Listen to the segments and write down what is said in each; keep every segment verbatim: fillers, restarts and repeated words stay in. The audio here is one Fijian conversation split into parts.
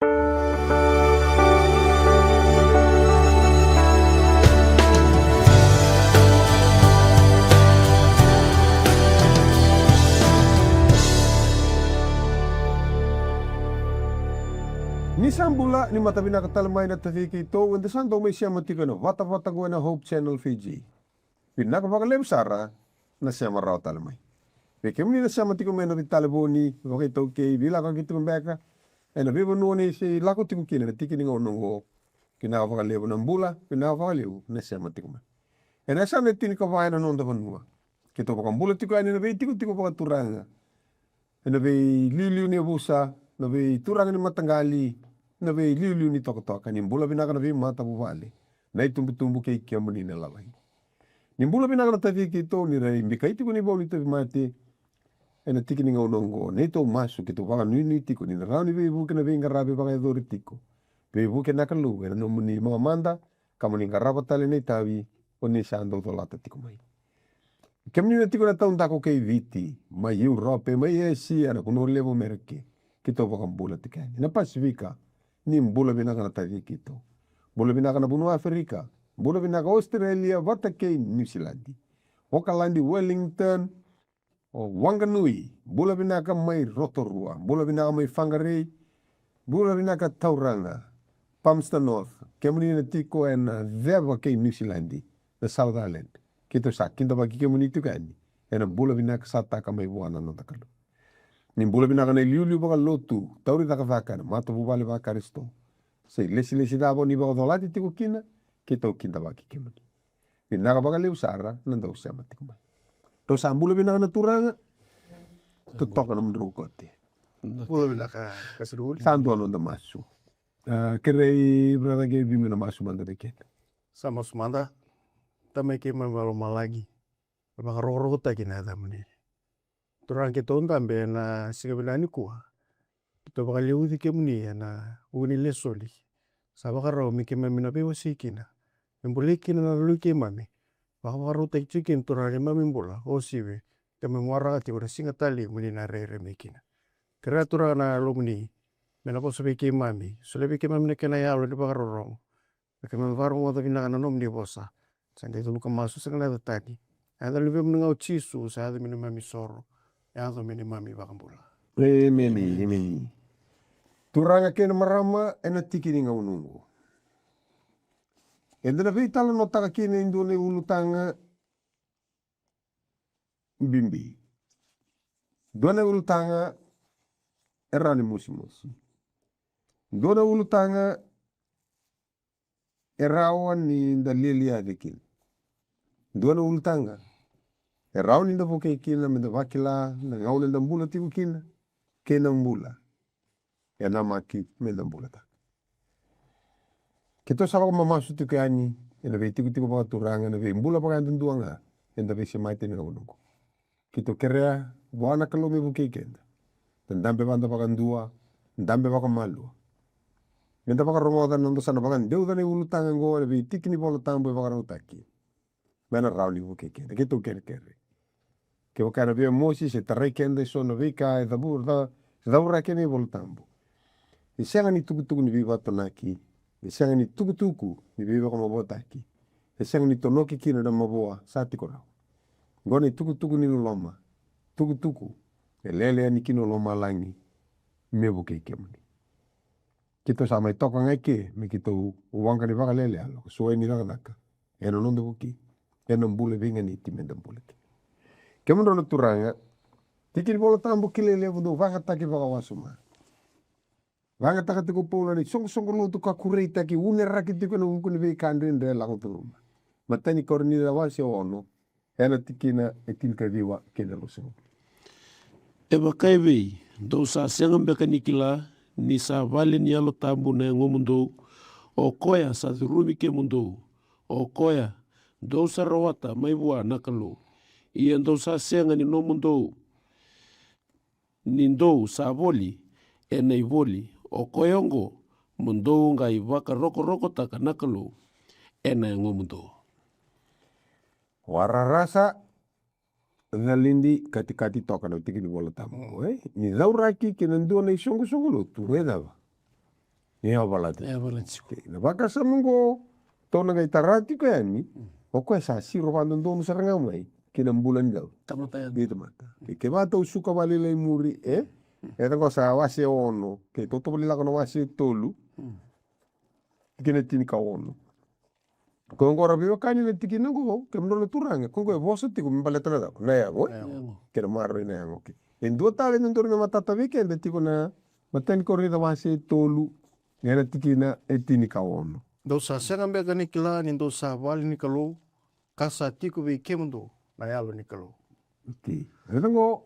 Ni sa bula, ni mata vinaka tale mai na taci keitou, eda sa dau mai sema tiko ena vatavata qo ena Hope Channel Fiji. Vinaka vakalevu sara na sema rawa tale mai. Vei kemuni na sema tiko mai ena veitalevoni, vakaitaukei, veilakoyaki tiko beka ena veivanua ni se lako tiko kina ena tiki ni gauna oqo. Vinaka vakalevu na bula, vinaka vakalevu na sema tiko mai. Ena yasana e tinikava ena noda vanua, keitou vakabula tiko yani ena veitikotiko vakaturaga, ena veiliuliu ni yavusa, na veituraga ni mataqali, na veiliuliu ni tokatoka. Ni bula vinaka na veimatavuvale, na itubutubu kei kemuni na lalai. Ni bula vinaka na taci keitou, ni ra bikai tiko na ivau ni tauvimate ena tiki ni gauna oqo. Neitou masu, keitou vakanuinui tiko ni na rawa ni veivuke na veiqaravi vakayacori tiko. Veivuke na Kalou ena nomuni mamada, ka moni qarava tale na itavi o ni sa dau colata tiko mai. Kemuni na tiko na taudaku kei Viti, mai Europe, mai Asia, na vanua levu Amerika, keitou vakabula tiko yani. Na Pasifika, ni bula vinaka na taci keitou. Bula vinaka na vanua Aferika, bula vinaka Australia vata kei Niusiladi. Okaladi, Wellington, o Wanganui, bula vinaka mai Rotorua, bula vinaka mai Whangarei, bula vinaka Tauranga, Palmerston North, kemuni na tiko ena ceva kei Niusiladi, na South Island. Keitou sa kidavaki kemuni tiko yani ena bula vinaka sa taka mai vua na noda Kalou. Ni bula vinaka na iliuliu vakalotu, tauri cakacaka ena matavuvale vaKarisito. Se ilesilesi cava o ni vakacolati tiko kina, keitou kidavaki kemuni. Vinaka vakalevu sara na dau sema tiko mai. Drau sa bula vinaka na turaga. Totoka na mudrau kote. Bula vinaka, Kasinoli. Sa dua noda masu. A, kerei brother Gabe me na masu mada vei keda. Sa masu mada. Tamai keimami vakalomalagi, vakarokorokotaki na yacamuni. Turaga, keitou dabe ena siga vinaka nikua. Keitou vakaliuci kemuni ena vuku ni lesoni sa vakarau me keimami na veiwasei kina, me bolei kina na loloi keimami. Vakavakarautaki tiko kina, Turaga, neimami bula, o sivi, keimami waraka tiko na siga talei mo ni na rairai mai kina. Kerea, Turaga, na Yalomuni me na vosa vei keimami, solia vei keimami na kena yalo ni vakarorogo, me keimami vakarogoca vinaka na nomuni vosa. Sa qai culuka masu, sa qai na yaca tani. Yaca ni Luvemuni ga o Jisu, sa yaco me neimami soro, yaco me neimami vakabula. Emeni, emeni. Turaga kei na marama, ena tiki ni gauna oqo, eda na veitalanoataka kina e dua na iulutaga bibi. Dua na iulutaga e rawa ni mosimosi. Dua na iulutaga e rawa ni da lialiaci kina. Dua na ulutaga e rawa ni da vukei kina me da vakila na gauna eda bula tiko kina kei na bula e namaki me da bulataka. Keitou sa vakamamasu tiko yani ena veitikotiko vakaturaga, ena veibula vakayadudua ga eda veisemati ena gauna oqo. Keitou kerea vua na Kalou me vukei keda. Da dabe vada vakadua, dabe vakamalua. Me da vakarogoca na noda sa na vakadeuca na iulutaga oqo ena veitiki ni Vola Tabu e vakarautaki. Me na rawa ni vukei keda. Keitou kerekere, kevaka ena veimosi se tarai keda eso na veika e cavu-, ca-, cauraki ena iVola Tabu. E sega ni tukutuku ni veivakatonaki, e sega ni tukutuku ni veivakamavoataki, e sega ni tonoki kina na mavoa sa tiko rawa. Oqo na itukutuku ni loloma, tukutuku e lele yani kina o lomalagi me vukei kemuni. Keitou sa mai toka ga eke me keitou waqa ni vakalele, yalo ka suai ni cakacaka ena noda vukei, ena bula veiganiti me da bula kina. Kemudrau na turaga, tiki ni Vola Tabu, kilai levu, dou vagataki vakawasoma. Vagataka tiko o Paula na isoqosoqo lotu ka kureitaki, uneraki tiko ena vuku ni veika dredre e lako curuma. Matai ni Korinica wase ono, ena tikina e tinikaciwa kei na ruasagavulu. E vaka evei, dou sa sega beka ni kila ni sa vale ni Yalo Tabu na yagomudou, o koya sa curumi kemudou, o koya dou sa rawata mai vua na Kalou? Ia dou sa sega ni nomudou, ni dou sa voli ena ivoli, o koya oqo mo dou qai vakarokorokotaka na Kalou ena yagomudou. Wararasa, calidi, katikati toka na tiki ni Vola Tabu, e? Ni cauraki kina dua na isoqosoqo lotu, e cava? E a valati. E a valati tiko. Okay, na vakasama oqo, tou na qai tara tiko yani, o koya sa siro vakadodonu sara ga mai ki na bula ni dau. Tamata yani. Ni tamata. Okay, kevaka tou suka vakalailai muri, e? E, oqo sa wase ono. Okay, tou tovolei lako na wase tolu. Tikina e tinikaono. Koya oqo ra veiwekani na tikina oqo, kemudrau na turaga, koya oqo e vosa tiko me baleta na cava? Na yago, e? Na yago. Kei na maroroi na yago, okay. E dua tale e dodonu me matata vei keda tiko na Matai ni Korinica wase tolu, ena tikina e tinikaono. Dou sa sega beka ni kila ni dou sa vale ni Kalou, ka sa tiko vei kemudou na Yalo ni Kalou. Okay. Raica oqo.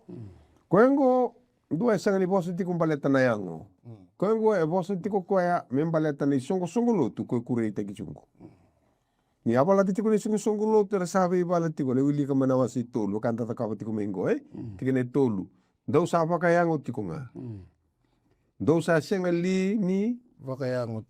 Koya oqo, dua e sega ni vosa tiko baleta na yago. Koya oqo e vosa tiko koya me baleta na isoqosoqo lotu koya e kureitaki tiko oqo. Ni a valata tiko na isoqosoqo lotu era sa veivala tiko, na wilika mai na wase tolu, ka da cakava tiko mai oqo, e? Tikina e tolu. Dou sa vakayago tiko ga. Dou sa sega li ni vakayago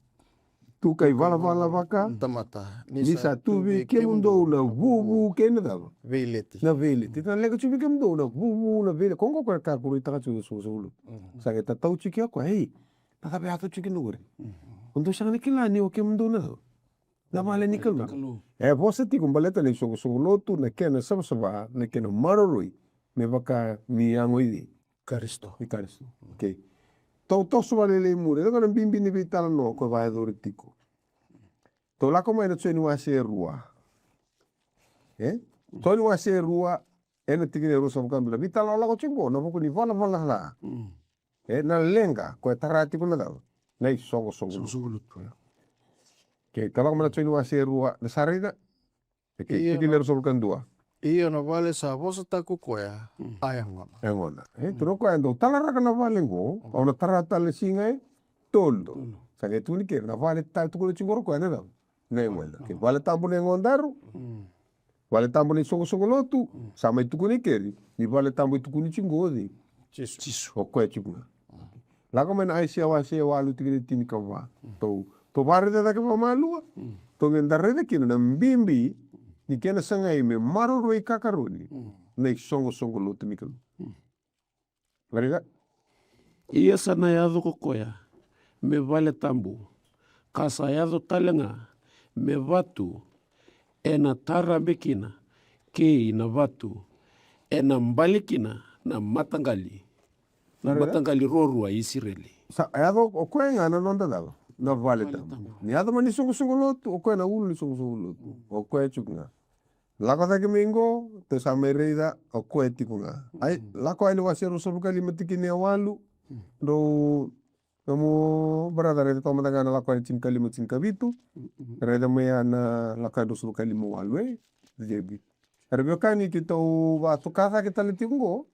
tu ka ivalavala vaka tamata, ni sa tu vei kemudou na vuvu kei na cava? Veileti. Na veileti. Na leqa tu vei kemudou na vuvu, na veileti. Koya oqo koya e kureitaka tiko na isoqosoqo lotu. Sa qai tatau tiko o koya, ei, na cava e yaco tiko kina oqori? O dou sega ni kila ni o kemudou na cava? Na vale ni Kalou. E vosa tiko baleta na isoqosoqo lotu, na kena savasava, na kena maroroi me vaka ni yago i Karisito. I Karisito. Okay. Tou toso vakalailai muri. Oqo na bibi ni veitalanoa koya e vakayacori tiko. Tou lako mai na Joni wase e rua. E? Joni wase e rua, ena tikina e ruasagavulu ka dua. Veitalakolako tiko oqo na vuku ni valavala ca. E, na leqa koya e tara tiko na cava? Na isoqosoqo lotu. Isoqosoqo lotu. Okay, tou lako mai na Joni wase e rua, da sa raica. Okay, tikina e ruasagavulu ka dua. Ia na vale sa vosataka ko koya, a yagona. Yagona. E, tukuna o koya, dou talaraka na vale oqo, au na tara tale na siga e tolu. Sa qai tukuni keri, na vale e tukuna tiko o koya na cava? Na yagoda. Okay, vale tabu na yagodaru. Vale tabu na isoqosoqo lotu. Sa mai tukuni keri ni vale tabu e tukuni tiko o cei? Jisu. O koya tiko ga. Lako mai na Aisea wase e walu tikina e tinikava. Tou, tou vakaraica cake vakamalua. Tou qai da raica kina na bibi ni kena sagai me maroroi kakaroni na isoqosoqo lotu ni Kalou. Raica. Ia sa na yaco ko koya me vale tabu, ka sa yaco tale ga me vatu ena tarabe kina, kei na vatu ena bale kina na mataqali, na mataqali ruarua i Isireli. Sa yaco o koya ga na noda cava? Na vale tabu. Ni yaco mai na isoqosoqo lotu, o koya na ulu ni isoqosoqo lotu. O koya tiko ga. Lako cake mai qo, tou sa mai raica, o koya tiko ga. Ai, Lako Yani wase ruasagavulu ka lima tikina e walu. Drau, nomu brother raica toka mada ga na Lako Yani tinikalima, tinikavitu. Raica mai ya na Lako Yani ruasagavulu ka lima, walu, e? Jebi. Era veiwekani, keitou vakatoka cake tale tiko qo.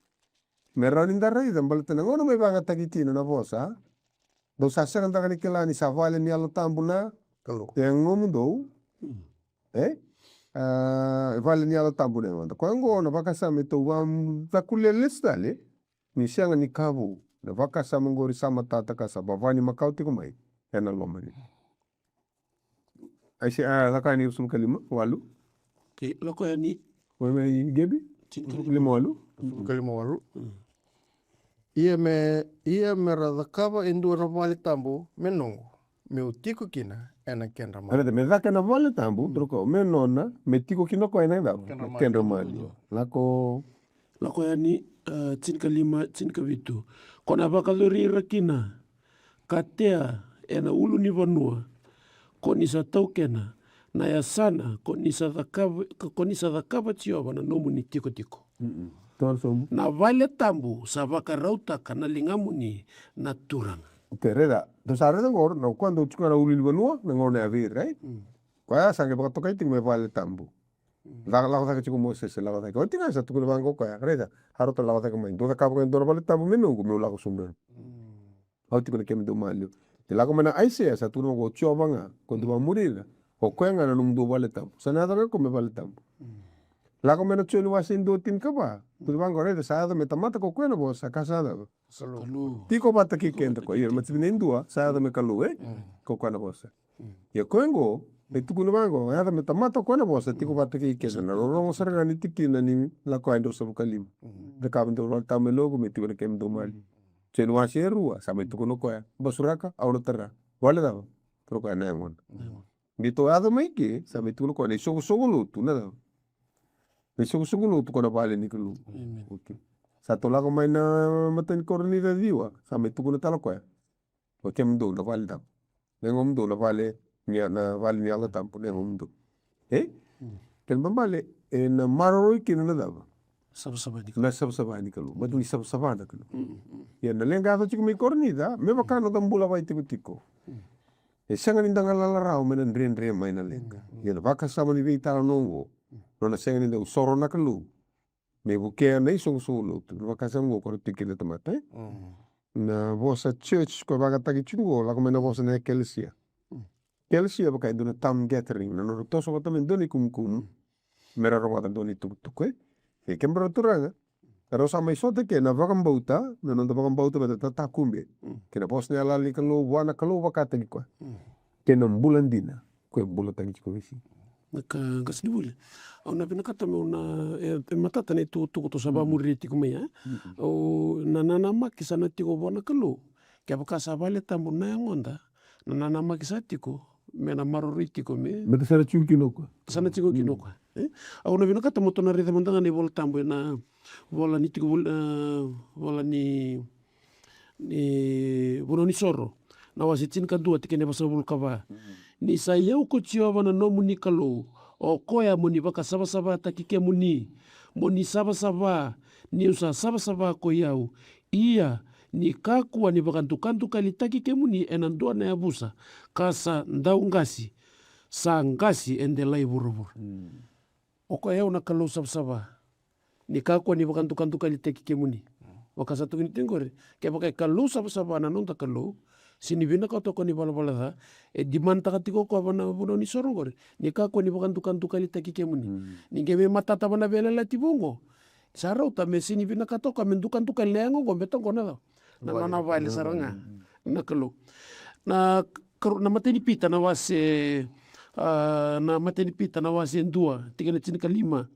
Me rawa ni da raica baleta na gauna mai vakayagataki kina na vosa. Dou sa sega beka ni kila ni sa vale ni Yalo Tabu na Kalou. Yagomudou. E? A, vale ni Yalo Tabu na yagoda. Koya oqo na vakasama e tou vakacakulia lesu tale. Ni sega ni ka vou. Na vakasama oqori sa matata ka sa vavani makawa tiko mai ena loma ni Aisea, a, Lako Yani ruasagavulu ka lima, walu. Kei Lako Yani. Oi, mai Gebi? Ruasagavulu ka lima, walu. Ruasagavulu ka lima, walu. Ia me, ia me ra cakava e dua na vale tabu me noqu, meu tiko kina ena kedra maliwa. Raica, me caka na vale tabu, toroka, me nona, me tiko kina o koya ena kedra maliwa. Lako Lako Yani, a, tinikalima, tinikavitu. Ko na vakayacori ira kina ka tea ena ulunivanua, ko ni sa taukena na yasana, ko ni sa cakava, ko ni sa cakava Jiova na nomuni tikotiko. Na vale tabu sa vakarautaka na ligamuni na Turaga. Okay, raica. Dou sa raica qo, na koya dou tiko na ulunivanua, na gauna ya vei ira, right? Koya sa qai vakatokai tiko me vale tabu. Lako, lako cake tiko Mosese, lako cake. Oti ga sa tukuna vaqo o koya, raica, a rauta lako cake mai. Dou cakava ga e dua na vale tabu me noqu, meu lako sobu. Au tiko na kemudou maliwa. Ni lako mai na Aisea, sa tukuna vaqo o Jiova ga, ko dou vakamuri ira. O koya ga na nomudou vale tabu. Sa na yaco ga o koya me vale tabu. Lako mai na Joni wase dua tinikava. Tukuna vaqo, raica, sa yaco me tamata ko koya na vosa, ka sa yaco. Kalou. Tiko vata kei keda koya. Ia, matai ni dua, sa yaco me Kalou, e? Ko koya na vosa. Ia koya oqo, e tukuna vaqo, e yaco me tamata o koya na vosa, tiko vata kei keda, na rorogo sara ga ni tikina ni Lako Yani ruasagavulu ka lima. Cakava e dua na vale tabu me noqu, me tiko na kemudou maliwa. Joni wase e rua, sa mai tukuna o koya, basuraka, au na tara. Vale cava? Toro koya na yagoda. Ni tou yaco mai ke, sa mai tukuna koya na isoqosoqo lotu, na cava? Na isoqosoqo lotu ko na vale ni Kalou. Okei. Sa tou lako mai na imatai ni Korinica ciwa, sa mai tukuna tale koya. O kemudou na vale cava? Na yagomudou na vale ni, na vale ni Yalo Tabu, na yagomudou. E? Kena ibalebale, e na maroroi kina na cava? Savasava ni Kalou. Na savasava ni Kalou. Matou ni savasava na Kalou. Ia na leqa yaco tiko mai Korinica, me vaka na noda bula vakatikotiko. E sega ni da galala rawa mai na dredre mai na leqa. Ia na vakasama ni veitalanoa oqo, nona sega ni dau soro na Kalou me vukea na isoqosoqo lotu. Na vakasama oqo ko na tiko kina na tamata, e? Na vosa church ko vakataki tiko oqo, lako mai na vosa na ekelesia. Ekelesia vaka e dua na town gathering, na nodra toso vata mai dua na ikumukumu me ra rogoca dua na itukutuku, e? E kemudou na turaga, rau sa mai sota ke na vakabauta, na noda vakabauta me da tatakube kei na vosa na yalayala ni Kalou vua na Kalou vakataki koya. Kei na bula dina ko e bulataki tiko vei si. Na ka qasenivuli. Au na vinakata meu na, e, e matata na itukutuku tou sa vakamuri tiko mai, e? Au na nanamaki sa na tiko vua na Kalou. Kevaka sa vale tabu na yagoda, na nanamaki sa tiko me na maroroi tiko me, me ta sa na tiko kina o koya. Sa na tiko kina o koya, e? Au na vinakata mo tou na raica mada ga na iVola Tabu ena vola ni tiko, e, vola ni, ni Vunau ni Soro, na wase tinikadua, tikina e vasagavulu ka va. Ni sa i au ko Jiova na nomuni Kalou, o koya mo ni vakasavasavataki kemuni, mo ni savasava, niu sa savasava ko i au. Ia ni kakua ni vakadukadukalitaki kemuni ena dua na yavusa, ka sa dauqasi, sa qasi e delai vuravura. O koya o au na Kalou savasava. Ni kakua ni vakadukadukalitaki kemuni. Vaka sa tukuni tiko qori, kevaka e Kalou savasava na noda Kalou, sega ni vinakata o koya ni valavala ca, e demand-taka tiko o koya vua na Vunau ni Soro qori. Ni kakua ni vakadukadukalitaki kemuni. Ni qai me matata vua na veiyalayalati vou oqo, sa rauta me sega ni vinakata o koya me dukadukali na yago oqo, baleta oqo na cava? Na nona vale sara ga na Kalou. Na karu-, na imatai ni Pita na wase, a, na imatai ni Pita na wase dua, tikina tinikalima,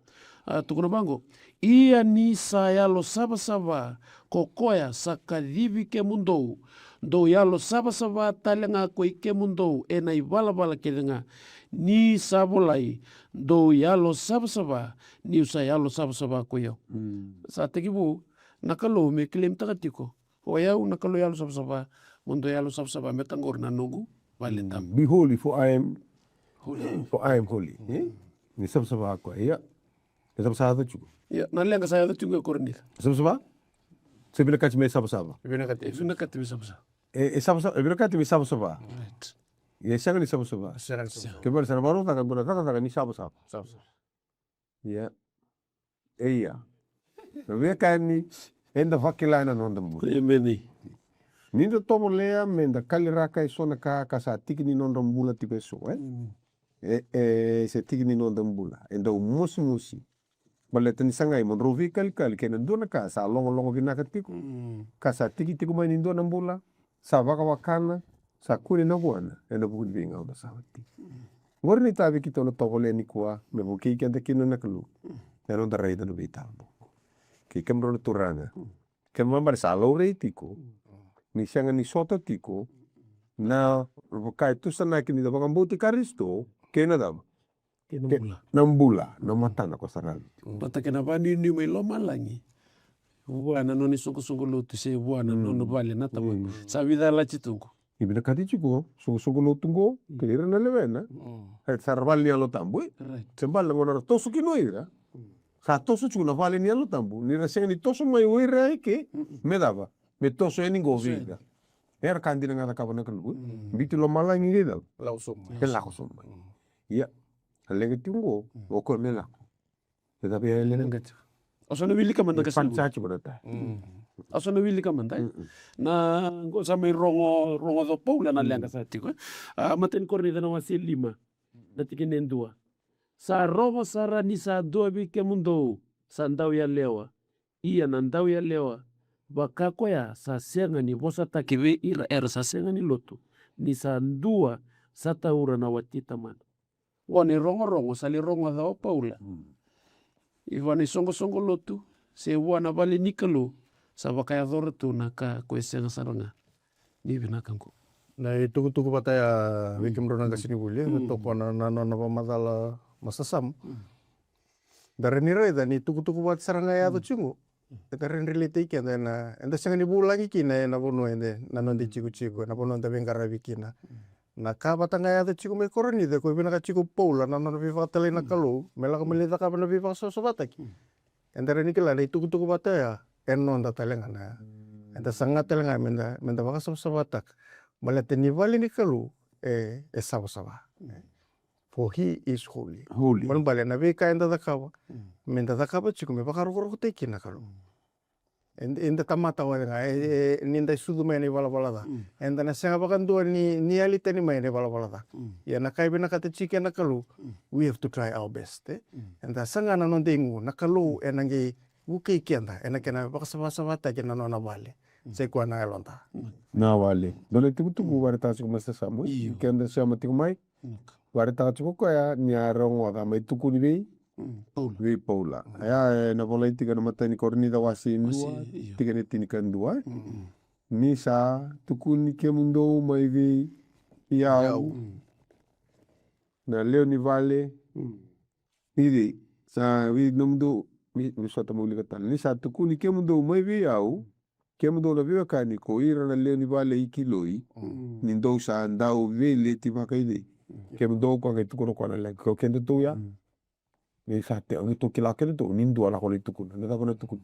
a, tukuna vaqo: Ia ni sa yalo savasava ko koya sa kacivi kemudou, dou yalo savasava tale ga ko i kemudou ena ivalavala kece ga. Ni sa volai, dou yalo savasava, niu sa yalo savasava ko i au. Sa tekivu, na Kalou me claim-taka tiko: O yau na Kalou yalo savasava, mo dou yalo savasava, baleta qori na noqu vale tabu. Be holy, for I am holy. For I am holy. E? Ni savasava ko koya. Ia. E savasava tiko. Ia, na leqa sa yaco tiko e Korinica. Savasava? Se vinakati me savasava. Vinakati, e vinakati me savasava. E, e savasava, e vinakati me savasava. Right. Ia, e sega ni savasava. Sega ni savasava. Kevaka sa na vakarau caka, qo na cakacaka ni savasava. Savasava. Ia. E ia. Na veiwekani, eda vakila ena noda bula. Emeni. Ni da tovolea me da kaliraka eso na ka ka sa tiki ni nodra bula tiko eso, e? E, e, se tiki ni noda bula. E dau mosimosi. Baleta ni sa qai mo drau veikalikali kei na dua na ka sa logologo vinaka tiko. Ka sa tiki tiko mai ni dua na bula. Sa vakawakana, sa kune na vuana ena vuku ni veigauna sa oti. Qori na itavi keitou na tovolea nikua me vukei keda kina na Kalou. Ena noda raica na veitalanoa. Kei kemudrau na turaga, kena ibalebale sa laurai tiko ni sega ni sota tiko na vaka e tusanaki ni da vakabauti Karisito kei na cava? Kei na bula. Na bula, na matana ko sa ravi. Vata kei na vakanuinui mai lomalagi vua na nona isoqosoqo lotu se vua na nona vale na Tamana. Sa vica yalati tu qo. Ni vinakati tiko, soqosoqo lotu qo kei ira na lewena. E sa ra vale ni Yalo Tabu, e? Right. Se bale na gauna ra toso kina o ira. Sa toso tiko na vale ni Yalo Tabu. Ni ra sega ni toso mai o ira eke, me cava? Me toso yani qo vei ira. Era ka dina ga cakava na Kalou, e? Biuti lomalagi qai cava? Lako sobu mai. E lako sobu mai. Ia, a leqa tiko qo, o koya me lako. E cava e leqa tiko? Au sa na wilika mada ga sa. Au sa na wilika mada, e? Na qo sa mai rogo, rogoca o Paula na leqa sa tiko, e? A, imatai ni Korinica na wase lima, na tikina e dua. Sa rogo sara ni sa dua vei kemudou sa dau yalewa. Ia na dau yalewa vaka koya sa sega ni vosataki vei ira era sa sega ni lotu, ni sa dua sa taura na wati tamana. Qo na irogorogo sa lai rogoca o Paula. Vua na isoqosoqo lotu se vua na vale ni Kalou, sa vakayacora tu na ka ko e sega sara ga ni vinaka qo. Na itukutuku vata ya vei kemudrau na qasenivuli, e tokona na nona vakamacala Master Sam. Da rawa ni raica ni tukutuku vata sara ga e yaco tiko. Eda rawa ni relate-taki keda ena, eda sega ni vulagi kina ena vanua eda, na noda itikotiko, ena vanua eda veiqaravi kina. Na ka vata ga e yaco tiko mai Korinica, ko vinaka tiko Paula na nona veivakatalai na Kalou me lako mai ni cakava na veivakasavasavataki. Eda rawa ni kila na itukutuku vata ya e noda tale ga na. Eda saga tale ga meda, meda vakasavasavataka. Baleta ni vale ni Kalou e, e savasava. For he is holy. Holy. Balebale na veika eda cakava, meda cakava tiko me vakarokorokotaki kina na Kalou. Eda, eda tamata wale ga, e, e, ni da sucu mai ena ivalavala ca. Eda na sega vakadua ni, ni yali tani mai ena ivalavala ca. Ia na ka e vinakata tiko na Kalou, we have to try our best, e? Eda saga na noda igu, na Kalou ena qai vukei keda ena kena vakasavasavataki na nona vale. Sai koya na yaloda. Na vale. Dua na itukutuku vakaraitaka tiko Master Sam, e? Io. Keda sema tiko mai. Vakaraitaka tiko koya ni a rogoca mai tukuni vei Paula. Vei Paula. Ia, ena volai tiko ena imatai ni Korinica wase e dua, tikina e tinikadua. Ni sa tukuni kemudou mai vei au na lewe ni vale i cei? Sa vei nomudou, mi, mi sota mai wilika tale. Ni sa tukuni kemudou mai vei au, kemudou na veiwekani, ko ira na lewe ni vale i Kiloi, ni dou sa dau veileti vakaicei? Kemudou, koya qai tukuna koya na leqa, ko kedatou ya. Ni sa te, ni tou kila kedatou ni dua lako lai tukuna. Na cava na tukuna?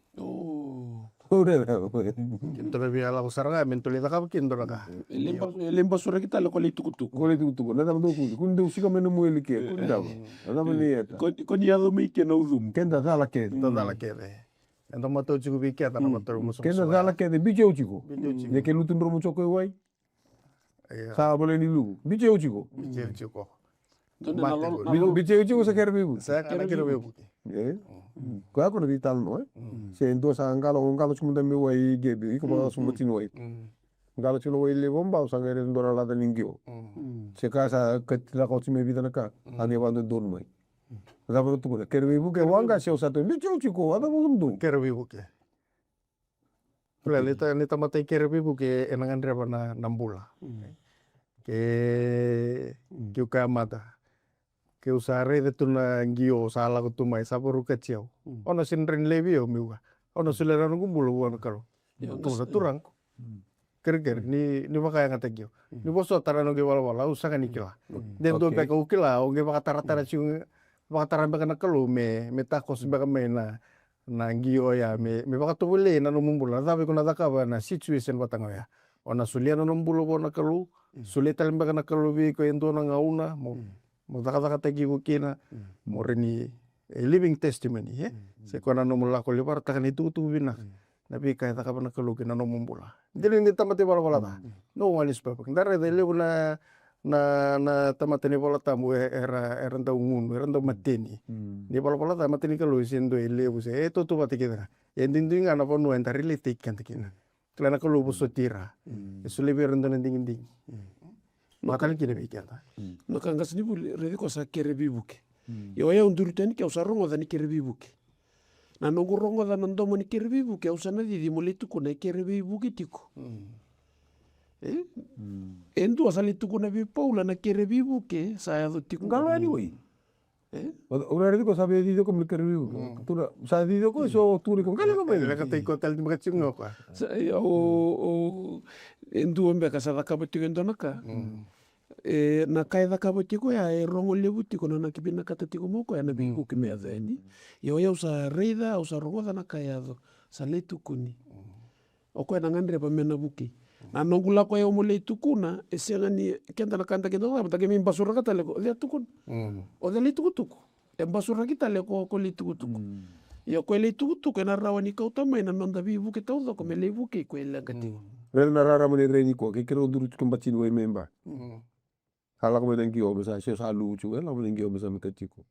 Kedatou na via lako sara ga me tou lai cakava kina dua na ka. E lai basu, e lai basuraki tale ko lai tukutuku. Ko lai tukutuku. Na cava dou tukuna? Ko ni dou sika mai na mueli ke, ko ni cava? Na cava ni eta? Ko, ko ni yaco mai ke na ucumu. Keda cala kece. Keda cala kece. Eda matau tiko vei keda na matau. Keda cala kece, biuti au tiko. Biuti au tiko. Ni ke lutu dromu tiko i wai. Sa volai ni luvu. Biuti au tiko. Biuti au tiko. Biuti au tiko sa kere veivuke. Sa kere veivuke. Koya ko na veitalanoa, e? Se dua sa qalo, qalo tiko mada me wai qebi, iko vakasomatini wai. Qalo tiko na wai levu, bau sa qai raica dua na laca ni qio. Se ka sa kati lako tiko me vica na ka, a ni vakadodonu mai. Cava na tukuna? Kere veivuke, waqa se au sa tu. Biuti au tiko, a cava dou? Kere veivuke. Kila, ni ta, ni tamata i kere veivuke ena gadreva na, na bula. Ke, keu kaya mada. Keu sa raica tu na qio sa lako tu mai, sa varukati au. Au na sega ni rawa ni laivi au meu ka. Au na solia na noqu bula vua na Kalou. Tukuna, Turaga, kerekere, ni, ni vakayagataki au. Ni vosota na noqu ivalavala, au sega ni kila. De dua beka au kila, au qai vakataratara tiko, vakatara beka na Kalou me, me takoso beka mai na, na qio oya, me, me vakatovolei na nomu bula. Na cava iko na cakava na situation vata ga oya? O na solia na nomu bula vua na Kalou, solia tale beka na Kalou vei iko e dua na gauna, mo, mo cakacakataki iko kina, mo rawa ni, e, living testimony, e? Se koya na nomu lako lai vakaraitaka na itukutuku vinaka. Na veika e cakava na Kalou kina nomu bula. Dina ni tamata ivalavala ca. No one is perfect. Da raica e levu na, na, na tamata ni Vola Tabu e, era, era dau gunu, era dau mateni. Ni valavala ca, mata ni Kalou e se dua e levu se, e tautauvata kece ga. E duidui ga na vanua eda relate-taki keda kina. Kila na Kalou vosoti ira. E solia vei ira dua na digidigi. Vakatale kina vei keda. Na ka qasenivuli, raici koya sa kere veivuke. Ia o yau duri tani ke au sa rogoca ni kere veivuke. Na noqu rogoca na domo ni kere veivuke, au sa na cici mo lai tukuna e kere veivuke tiko. E? E dua sa lai tukuna vei Paula na kere veivuke sa yaco tiko. Qalo yani wai. E? O, o raici koya sa via cici koya me kere veivuke. Tukuna, sa cici koya, so tukuna koya, qalo ga mai. Leqataki koya tale ni maka tiko ga koya. Sa, e, o, o, e dua beka sa cakava tiko e dua na ka. E, na ka e cakava tiko ya, e rogo levu tiko na, na ki vinakata tiko mo koya na veivuke me yaco yani. Ia o yau sa raica, au sa rogoca na ka e yaco, sa lai tukuni. O koya na gadreva me na vukei. Na noqu lako yau mo lai tukuna, e sega ni, keda na ka da keda cakava, da qai mai basuraka tale ko, o cei a tukuna? O cei lai tukutuku? E basuraki tale ko, ko lai tukutuku. Ia ko e lai tukutuku, ena rawa ni kauta mai na noda veivuke taucoko, me lai vukei ko e leqa tiko. Raica na rarama ni rai nikua, ke keirau duri tiko bati ni wai me ba. Sa lako mai na qio, me sa, se sa luvu tiko, e lako mai na qio, me sa mita tiko.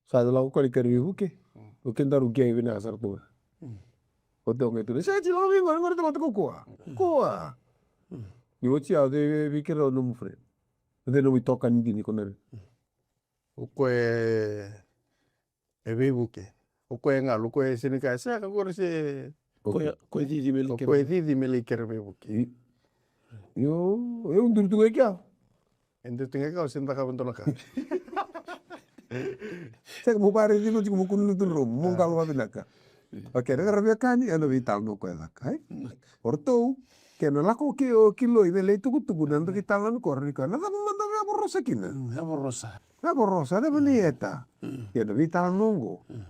Sa lako koya ni kere veivuke. O kedaru qai vinaka sara tu ga. O te o qai tu, se ti lako vei qori, qori tamata ko koya. Koya. Ni oti ya, o cei vei, vei keirau nomu friend? O cei nomu itokani dina ni ko na rai? O koya e, e veivuke. O koya e galu, o koya e sega ni kaya, sega, qori se. O koya, o koya e cici me lai kere. O koya e cici me lai kere veivuke. Io, e uduri tu ga i kea. E duri tu ga i kea, o se cakava e dua na ka. Sega, mo vare tiko tiko mo kunu lutu dro, mo qalo vavinaka. Okay, na qara via kani, ena veitalanoa ko e caka, e? O ratou, ke na lako ke o kiloi, me lai tukutuku, na daki talanoa ko, ni ka, na cava mada me a vorosa kina? Mm, a vorosa. A vorosa, cava ni eta? Mm. Ke na veitalanoa qo. Mm.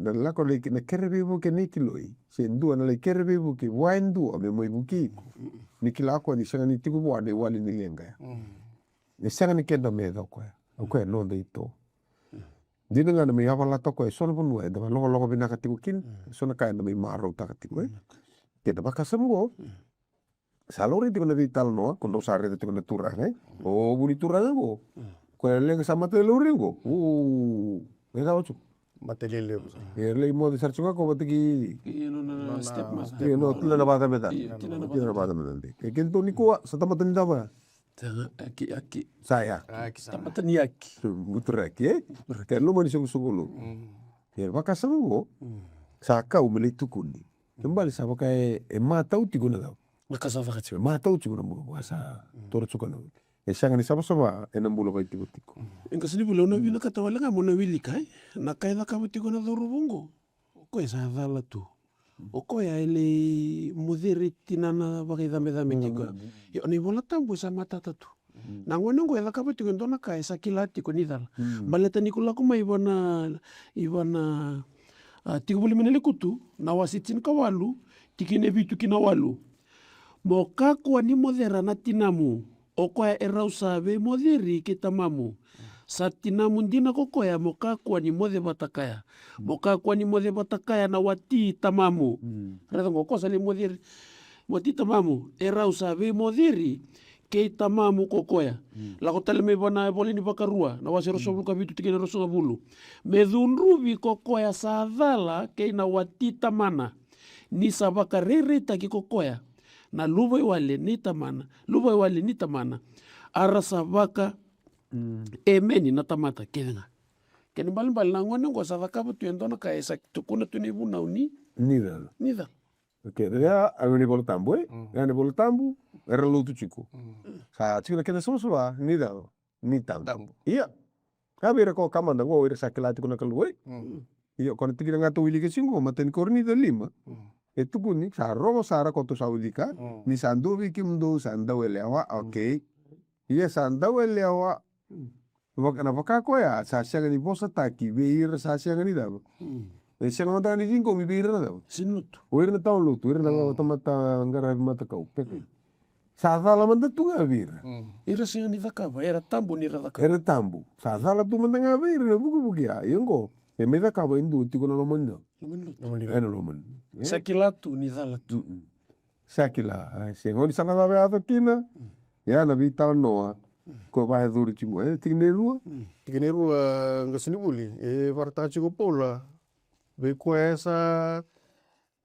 Na lako lai, na kere veivuke ni kiloi. Se dua na lai kere veivuke, vua e dua, me mai vuke iko. Mm. Ni kila ko ni sega ni tiko vua, ni wali ni leqa. Mm. Ni sega ni keda me yaco koya. O koya, noda ito. Mm. Dina ga na mai yavalata o koya, e so na vanua, eda valokoloko vinaka tiko kina, mm, e so na ka eda mai marautaka tiko, e. Mm. Keda vakasama qo, mm, sa laurai tiko na veitalanoa, ko dou sa raica tiko na turaga, e. O vu ni turaga qo, mm, koya leqa sa mata e laurai qo. O, e cava tiko? Mata lelevu sa. E lai moce sara tiko ga ko vata ki, ki nona, nona stepmother. Io, no, tina na vakacameca. Io, tina na vakacameca. Tina na vakacameca. E keitou nikua, sa tamata ni cava? Sa aki, aki. Sa ya. Aki sa. Tamata ni aki. Buturaki, e? Buturaki. Ke loma ni soqosoqo lotu. Mm. E vakasama qo, mm, sa kau me lai tukuni. Ke bale sa vaka e, e matau tiko na cau. Na ka sa vaka tiko. E matau tiko na bula, vaka sa, mm, toro tiko na. E sega ni savasava, ena bula vaitikotiko. Mm. E qasenivuli, au na vinakata wale ga mo na wilika, e? Na ka e cakava tiko na cauravou qo. O koya sa cala tu. O koya e lai moceri tinana vakaicabecabe tiko. Mm. Io, na iVola Tabu e sa matata tu. Mm. Na gone qo e cakava tiko e dua na ka e sa kila tiko ni cala. Mm. Baleta ni ko lako mai i vana, i vana, a, tiko voli mai na lekutu, na wase tinikawalu, tikina e vitu ki na walu. Mo kakua ni mocera na tinamu, o koya e rau sa veimoceri kei tamamu. Sa tinamu dina ko koya, mo kakua ni moce vata kaya. Mo kakua ni moce vata kaya na wati tamamu. Mm. Raica qo, ko sa lai moceri, wati tamamu, e rau sa veimoceri kei tamamu ko koya. Mm. Lako tale mai vana ivola ni Vakarua, na wase ruasagavulu ka vitu, tikina ruasagavulu. Me cudruvi ko koya sa cala kei na wati tamana. Ni sa vakarairai taki ko koya na luvaiwale ni tamana, luvaiwale ni tamana, a ra sa vaka, mm, emeni na tamata kece ga. Kena ibalebale na gone oqo sa cakava tu e dua na ka e sa tukuna tu na ivunau ni, ni cala. Ni cala. Okay, ya, a ni Vola Tabu, e? Mm. Ya ni Vola Tabu, era lotu tiko. Mm. Sa tiko na kena savasava, ni cala. Ni tabu. Tabu. Ia. Ka vei ira ko kamada qo, ira sa kila tiko na Kalou, e? Mm. Ia, ko na tikina ga tou wilika tiko qo, matai ni Korinica lima. Mm. E tukuni, sa rogo sara ko tou sa wilika, mm, ni sa dua vei kemudou sa dauyalewa, mm, okay. Ia sa dauyalewa, mm, vaka, na vaka koya, sa sega ni vosataki, vei ira sa sega ni cava. Mm. E sega mada ni ciqomi vei ira na cava. Sega ni lotu. O ira na tawa lotu, ira na, mm, tamata qaravi matakau. Pepe. Mm. Sa cala mada tu ga vei ira. Mm. Ira sega ni cakava, era tabu ni ra cakava. Era tabu. Sa cala tu mada ga vei ira na vukivuki ya. Ia oqo, e mai cakava e dua tiko na loma ni, loma ni lotu. Loma ni lotu. E na loma ni, e? Sa kila tu ni cala tu. Mm-mm. Sa kila. A, sega ni sa na cava yaco kina. Mm. Ia na veitalanoa. Mm. Ko vakayacori tiko. E, tikina e rua? Mm. Tikina e rua, qasenivuli. E vakaraitaka tiko o Paula. Vei koya e sa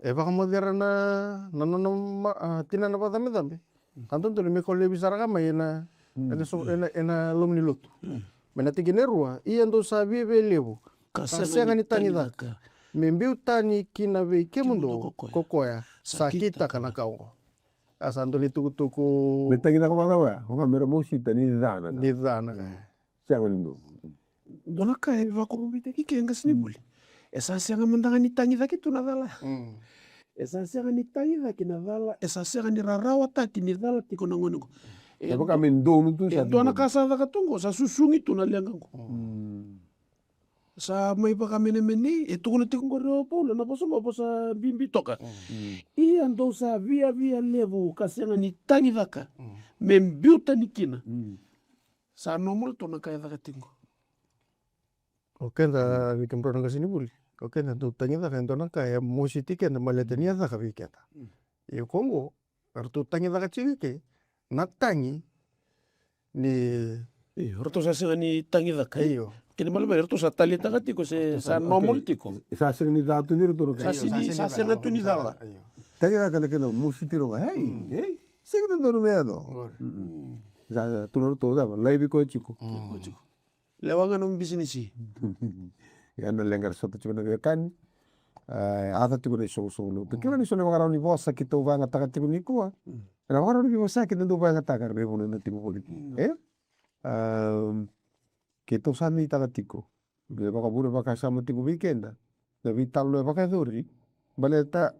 E vakamocera na, na, na, na ma-, a, tinana vakacabecabe. Mm. Ka dodonu me kau laivi sara ga mai ena, mm, ena so-, mm, ena, ena loma ni lotu. Mm. Mai na tikina e rua, ia dou sa viavia levu. Ka sega ni tagicaka. Me biu tani kina vei kemudou ko koya. Ko koya. Sa kitaka na ka oqo. A sa dua na itukutuku. Me tagicaka vakacava ya? Oka me ra mosita ni cana. Ni cana. Mm. Sega ni dua. Dua na ka e vakaukauwataki ke qasenivuli. E sa sega mada ga ni tagicaki tu na cala. Mm. E sa sega ni tagicaki na cala, e sa sega ni rarawataki ni cala tiko na gone qo. E vaka me donu tu sa. E dua na ka sa caka tu qo, sa susugi tu na leqa qo. Mm. Sa mai vakamenemenei, e tukuna tiko qori o Paula, na vosa qo, vosa bibi toka. Mm. Ia dou sa viavia levu ka sega ni tagicaka. Mm. Me biu tani kina. Mm. Sa normal tu na ka e caka tiko. O keda, vei kemudrau na qasenivuli. O keda dau tagicaka e dua na ka e mositi keda baleta ni a caka vei keda. Mm. Ia ko oqo, eratou tagicaka tiko ke, na tagi ni. Io, ratou sa sega ni tagicaka. Io. Kena ibalebale, ratou sa taleitaka tiko se sa normal tiko. Sa sega ni ca tu ni ratou na ka. Sa sega ni, sa sega tu ni cala. Io. Tagicaka na kena mositi roga. Ei, ei. Sega ni donu me yaco. Sa tu na ratou cava, laivi koya tiko. Lewa ga nomu bisinisi. Ia na leqa era sota tiko na veiwekani. A, yaco tiko na isoqosoqo lotu. Kila ni so na vakarau ni vosa keitou vakayagataka tiko nikua. Ena vakarau ni vosa keitou dau vakayagataka na veivanua eda tiko voli. E? A, keitou sa nuitaka tiko me vakavure vakasama tiko vei keda na veitalanoa e vakayacori. Baleta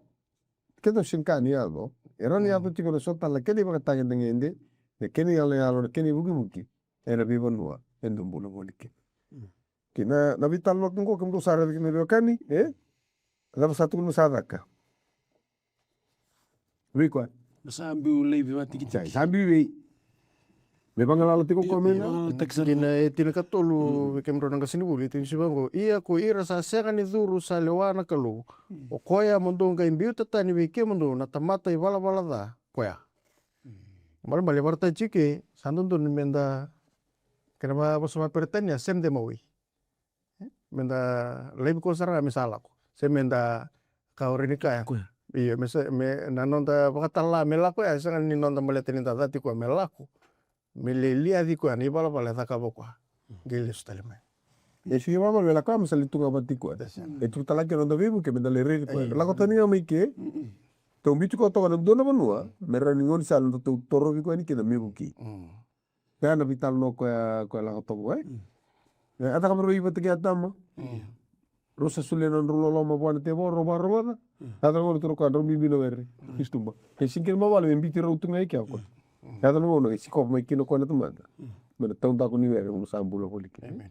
keitou sega ni yaco. E rawa ni yaco tiko na so tale na kena ivakatagedegede, na kena iyaloyalo, na kena ivukivuki ena veivanua eda bula voli kina. Kei na, na veitalanoa qo kemudou sa raica kina, veiwekani, e? Cava sa tukuni me sa caka? Vei koya. Sa biu laivi vakatikitiki. Sa biu vei. Me vagalala tiko o koya mai na. Kei na e tinikatolu, vei kemudrau na qasenivuli, e tinikatolu vaqo. Ia ko ira sa sega ni curu sa lewa na Kalou, o koya mo dou qai biuta tani vei kemudou na tamata ivalavala ca koya. Malemale vakaraitaki tiko ke, sa dodonu meda, kena vavosa vakaperitania, send them away. Meda laivi koya sara ga me sa lako. Se meda, ka o rawa ni kaya. Io, me sa, me na noda vakatala me lako ya, e sega ni noda baleta ni da cati koya me lako. Me lai liaci koya na ivalavala e cakava o koya qai lesu tale mai. E sega ni ivalavala me lako ya, me sa lai tu ga vata kei koya. E tu tale ga na noda veivuke meda lai raici koya. Lako tani ga mai ke. Tou biuti koya toka na dua na vanua me rawa ni gaunisala eda tou torovi koya yani kina me vukei. Koya na veitalanoa koya, koya lako toka, e? E, a caka me rau i vata kei Atama. Rau sa solia na nodrau loloma vua na tevoro, rau vakarogoca. A caka na gauna tu na koya drau biubiu na were. Kristuba. Ke sega ni kena mavale me biuti rau tu ga i kea o koya. A caka na gauna e sikova mai kina o koya na tamata. Me na taudaku ni were, gauna sa bula voli kina.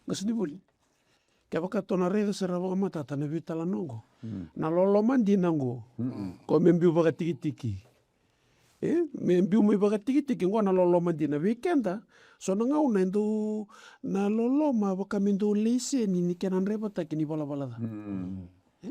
Qasenivuli. Kevaka tou na raica sara vakamatata na veitalanoa oqo. Na loloma dina oqo. Ko me biu vakatikitiki. E, me biu mai vakatikitiki oqo na loloma dina vei keda. So na gauna e dau na loloma vaka me dau laiseni ni kena draivataki ni valavala ca. E?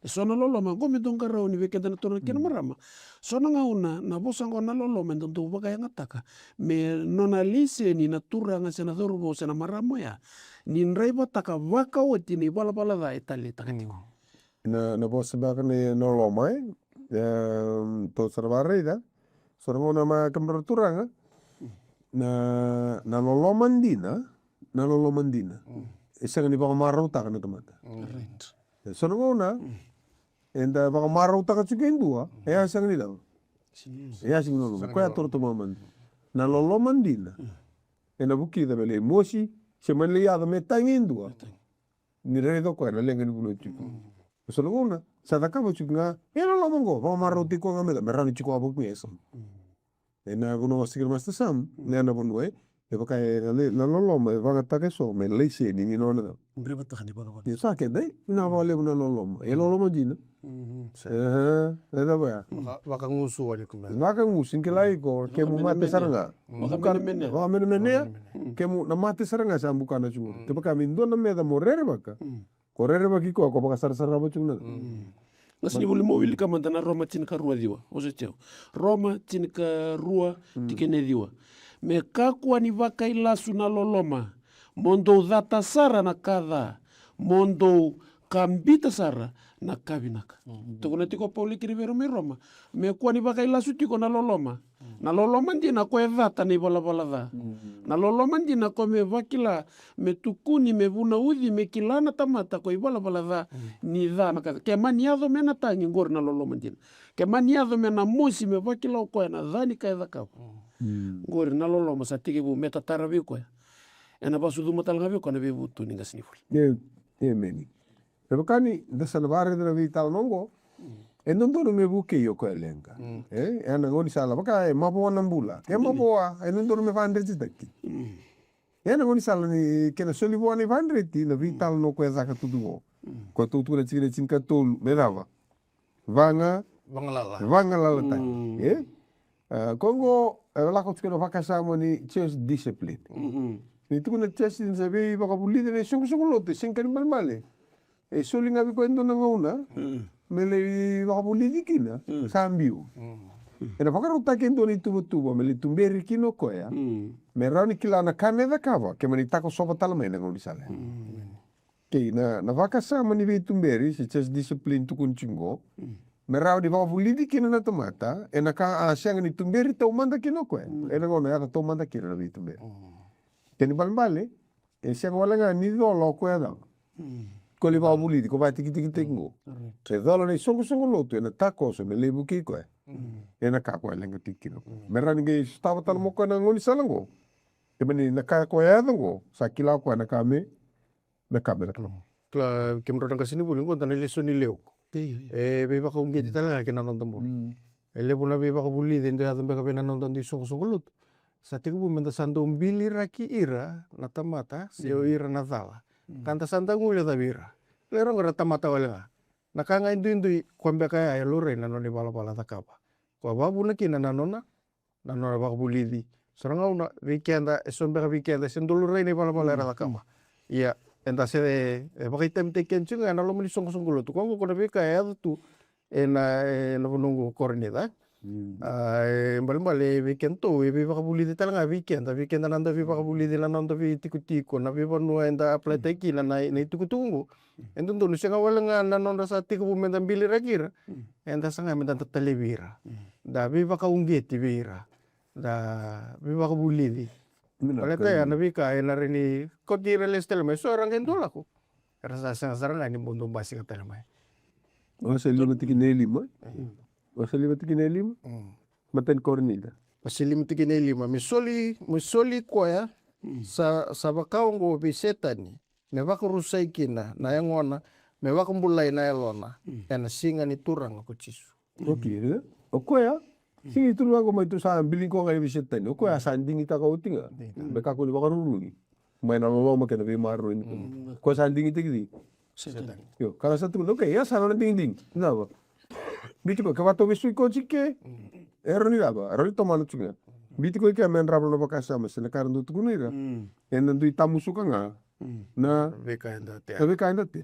E so na loloma oqo me dau qarauni vei keda na turaga kei na marama. So na gauna na vosa oqo na loloma e dau dau vakayagataka me nona laiseni na turaga se na cauravou se na marama oya ni draivataka vakaoti na ivalavala ca e taleitaka tiko. Na, na vosa beka ni loloma, e? Em, tou sa na vakaraica. So na gauna, kemudrau na turaga. Na, na loloma dina, na loloma dina. E sega ni vakamarautaka na tamata. E so na gauna eda vakamarautaka tiko e dua, e a sega ni cava. E a sega ni loloma. Koya toro tu mamadu. Na loloma dina. Ena vukica me lai mosi, se mani lai yaco me tagi e dua. Ni raica o koya na leqa ni vanua tiko. E so na gauna sa cakava tiko ga e loloma oqo, vakamarauti koya ga me, me rawa ni tiko vakavuki e so. Ena vanua vakasikira Master Sam, na, na vanua e, e vaka e na le, na loloma e vagataka e so me laiseni ni nona. Draivataka ni valavala. Ni sa keda e, na vakalevu na loloma. E loloma dina. E, e cava ya? Vaka, vakagusu wale ko me. Vakagusu, ni kila iko, kemu mate sara ga. Vakamenemenea. Vakamenemenea. Kemu na mate sara ga sa bukana tiko. Kevaka me dua na meca mo rerevaka. Ko rerevaki koya, ko vakasarasarava tiko na. Qasenivuli, mo wilika mada na Roma tinikarua ciwa. Vosa tiko. Roma tinikarua, tikina e ciwa. Me kakua ni vakailasu na loloma, mo dou cata sara na ka ca, mo dou kabita sara na ka vinaka. Tukuna tiko o Paula kina vei ira mai Roma. Me kua ni vakailasu tiko na loloma. Na loloma dina ko e cata na ivalavala ca. Na loloma dina ko me vakila, me tukuni, me vunauci, me kila na tamata ko ivalavala ca ni ca na ka ca. Ke mani yaco me na tagi, qori na loloma dina. Ke mani yaco me na mosi, me vakila o koya na ca ni ka e cakava. Qori na loloma sa tekivu me tatara vei koya. Ena vakasucuma tale ga vei koya na veivutuni, qasenivuli. Emeni. E vaka ni da sa na vakaraica na veitalanoa oqo, e dodonu me vukei o koya leqa. E, ena gaunisala vaka e mavoa na bula. E mavoa, e dodonu me vakadretitaki. Ena gaunisala ni kena soli vua na ivakadreti na veitalanoa o koya e caka tu qo. Koya tou tukuna tikina tinikatolu, me cava? Vaga, vagalala. Vagalala tani. E? A, koya oqo e lako tiko na vakasama ni church discipline. Ni tukuna church ni sa veivakavulici na isoqosoqo lotu, e sega ni kena ibalebale. E soli ga vei koya e dua na gauna me lai vakavulici kina, sa biu. Ena vakarautaki e dua na ituvatuva me lai tuberi kina o koya. Me rawa ni kila na ka me cakava, ke mani takosova tale mai na gaunisala. Kei na, na vakasama ni veituberi, se church discipline tukuni tiko qo. Me rawa ni vakavulici kina na tamata ena ka a sega ni tuberi taumada kina o koya. Ena gauna e yaco taumada kina na veituberi. Kena ibalebale, e sega wale ga ni cola o koya cava. Ko lai vakavulici, ko vakatikitikitaki qo. E cola na isoqosoqo lotu ena takoso me lai vukei koya. Ena ka koya leqataki kina. Me rawa ni qai sotava tale mai o koya na gaunisala qo. E mani na ka koya e yaco qo, sa kila o koya na ka me, na ka me na kila. Kila, kemudrau na qasenivuli qo, da na lesoni levu. E veivakauqeti tale ga kina noda bula. E levu na veivakavulici e dau yaco beka vei na noda dui soqosoqo lotu. Sa tekivu meda sa dau biliraki ira na tamata se o ira na cala. Ka da sa dau guilecavi ira. Lai rogo ira na tamata wale ga. Na ka ga e duidui, koya beka ya e laurai na nona ivalavala cakava. Koya vakavuna kina na nona, na nona vakavulici. So na gauna vei keda, e so beka vei keda e se dau laurai na ivalavala era cakava. Ia, eda se, e vakaitavitaki keda tiko ga ena loma ni soqosoqo lotu. Koya qo ko na veika e yaco tu ena, ena vanua qo Korinica. A, e balebale vei kedatou, e veivakavulici tale ga vei keda, vei keda na noda veivakavulici, na noda veitikotiko, na veivanua eda apply-taki kina na, na itukutuku qo. E dodonu sega wale ga na nodra sa tekivu meda biliraki ira, eda saga meda talevi ira. Da veivakauqeti vei ira. Da veivakavulici. Baleta ya na veika ena rawa ni kauti ira lesu tale mai, so era qai dau lako. Era sa sega sara ga ni bau dau basika tale mai. Wase lima tikina e lima. Wase lima tikina e lima. Matai ni Korinica. Wase lima tikina e lima. Me soli, me soli koya sa, sa vaka oqo vei Setani, me vakarusai kina na yagona, me vakabulai na yalona ena siga ni Turaga ko Jisu. Okei, e? O koya, sega ni tu vaqo mai tu sa biligi koya ga vei Setani. O koya sa digitaka oti ga. Me kakua ni vakarurugi mai na loloma kei na veimaroroi ni Kalou. Koya sa digitaki cei? Setani. Io, ka sa tukuna, okei, ya sa nona digidigi. Cava? Biuti koya, kevaka tou vesuki koya tiko ke. E rawa ni cava? E rawa ni tomana tiko ga. Biuti koya ke me yadrava na vakasama se na ka era dau tukuna ira. Ena dui tamusuka ga na veika eda tea. Na veika eda tea.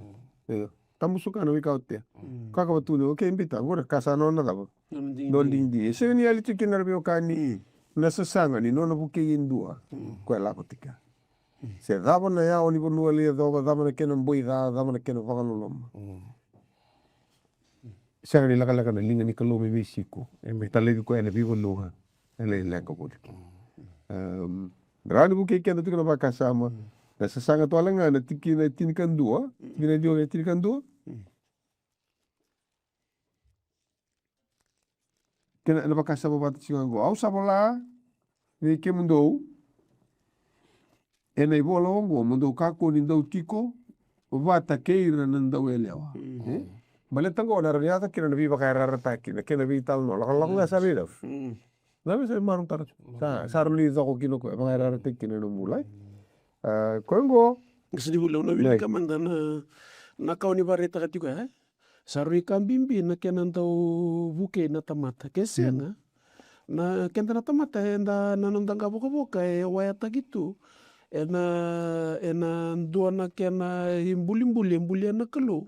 Io. Tamusuka na veika o tea. Kakava tu ni, okei, biuta, qori ka sa nona cava? Nona digidigi. E sega ni yali tiko kina na veiwekani na sasaga ni nona vukei e dua. Koya lako tiko. Se cava na yawa ni vanua lai yacova, cava na kena boi ca, cava na kena vakaloloma. Sega ni lekaleka na liga ni Kalou me veisiko, e me talevi koya ena veivanua e lai leqa voli. Em, rawa ni vukei keda tiko na vakasama. Na sasaga tu wale ga na tikina e tinikadua, tikina e ciwa kei na tinikadua. Kena, ena vakasama vata tiko qo. Au sa vola vei kemudou ena ivola oqo, mo dou kakua ni dau tiko vata kei ira na dauyalewa. E? Baleta qo na rawa ni yaco kina na veivakayarayarataki, na kena veitalanoa, lakolako ga sa veilafu. Na vei sa marau tara tu. Sa, sa rawa ni coko kina o koya, vakayarayarataki kina na bula. A, koya qo. Qasenivuli, au na wilika mada na, na ka o ni vakaraitaka tiko ya, e? Sa rui ka bibi na kena dau vukei na tamata. Ke sega, na keda na tamata eda na noda qavokavoka e wayataki tu ena, ena dua na kena ibulibuli e bulia na Kalou.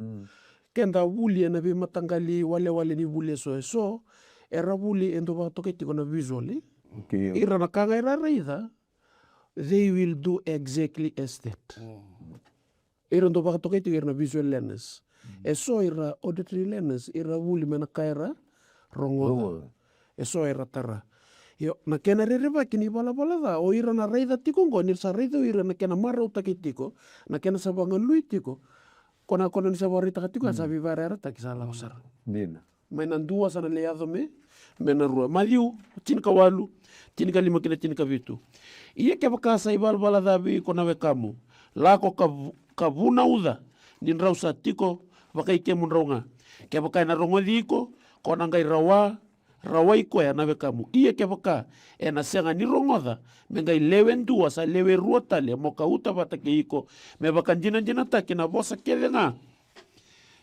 Keda vuli ena veimataqali walewale ni vuli eso eso, era vuli e dau vakatokai tiko na visual, e? Ira na ka ga era raica, they will do exactly as that. Ira dau vakatokai tiko ira na visual learners. E so ira auditory learners, ira vuli mai na ka era rogoca. E so era tara. Io, na kena rerevaki ni valavala ca, o ira na raica tiko oqo, ni sa raica o ira na kena marautaki tiko, na kena sa vagalui tiko, ko na, ko na ni sa vakaraitaka tiko, sa veivakayarayarataki, sa lako sara. Dina. Mai na dua sa na lai yaco me, me na rua. Maciu tinikawalu, tinikalima ki na tinikavitu. Ia kevaka sa ivalavala ca vei iko na wekamu, lako ka vu-, ka vunauca ni drau sa tiko vakai kemudrau ga. Kevaka ena rogoci iko, ko na qai rawa, rawai koya na wekamu. Ia kevaka ena sega ni rogoca, me qai lewe dua, sa lewe rua tale, mo kauta vata kei iko, me vakadinadinataki na vosa kece ga.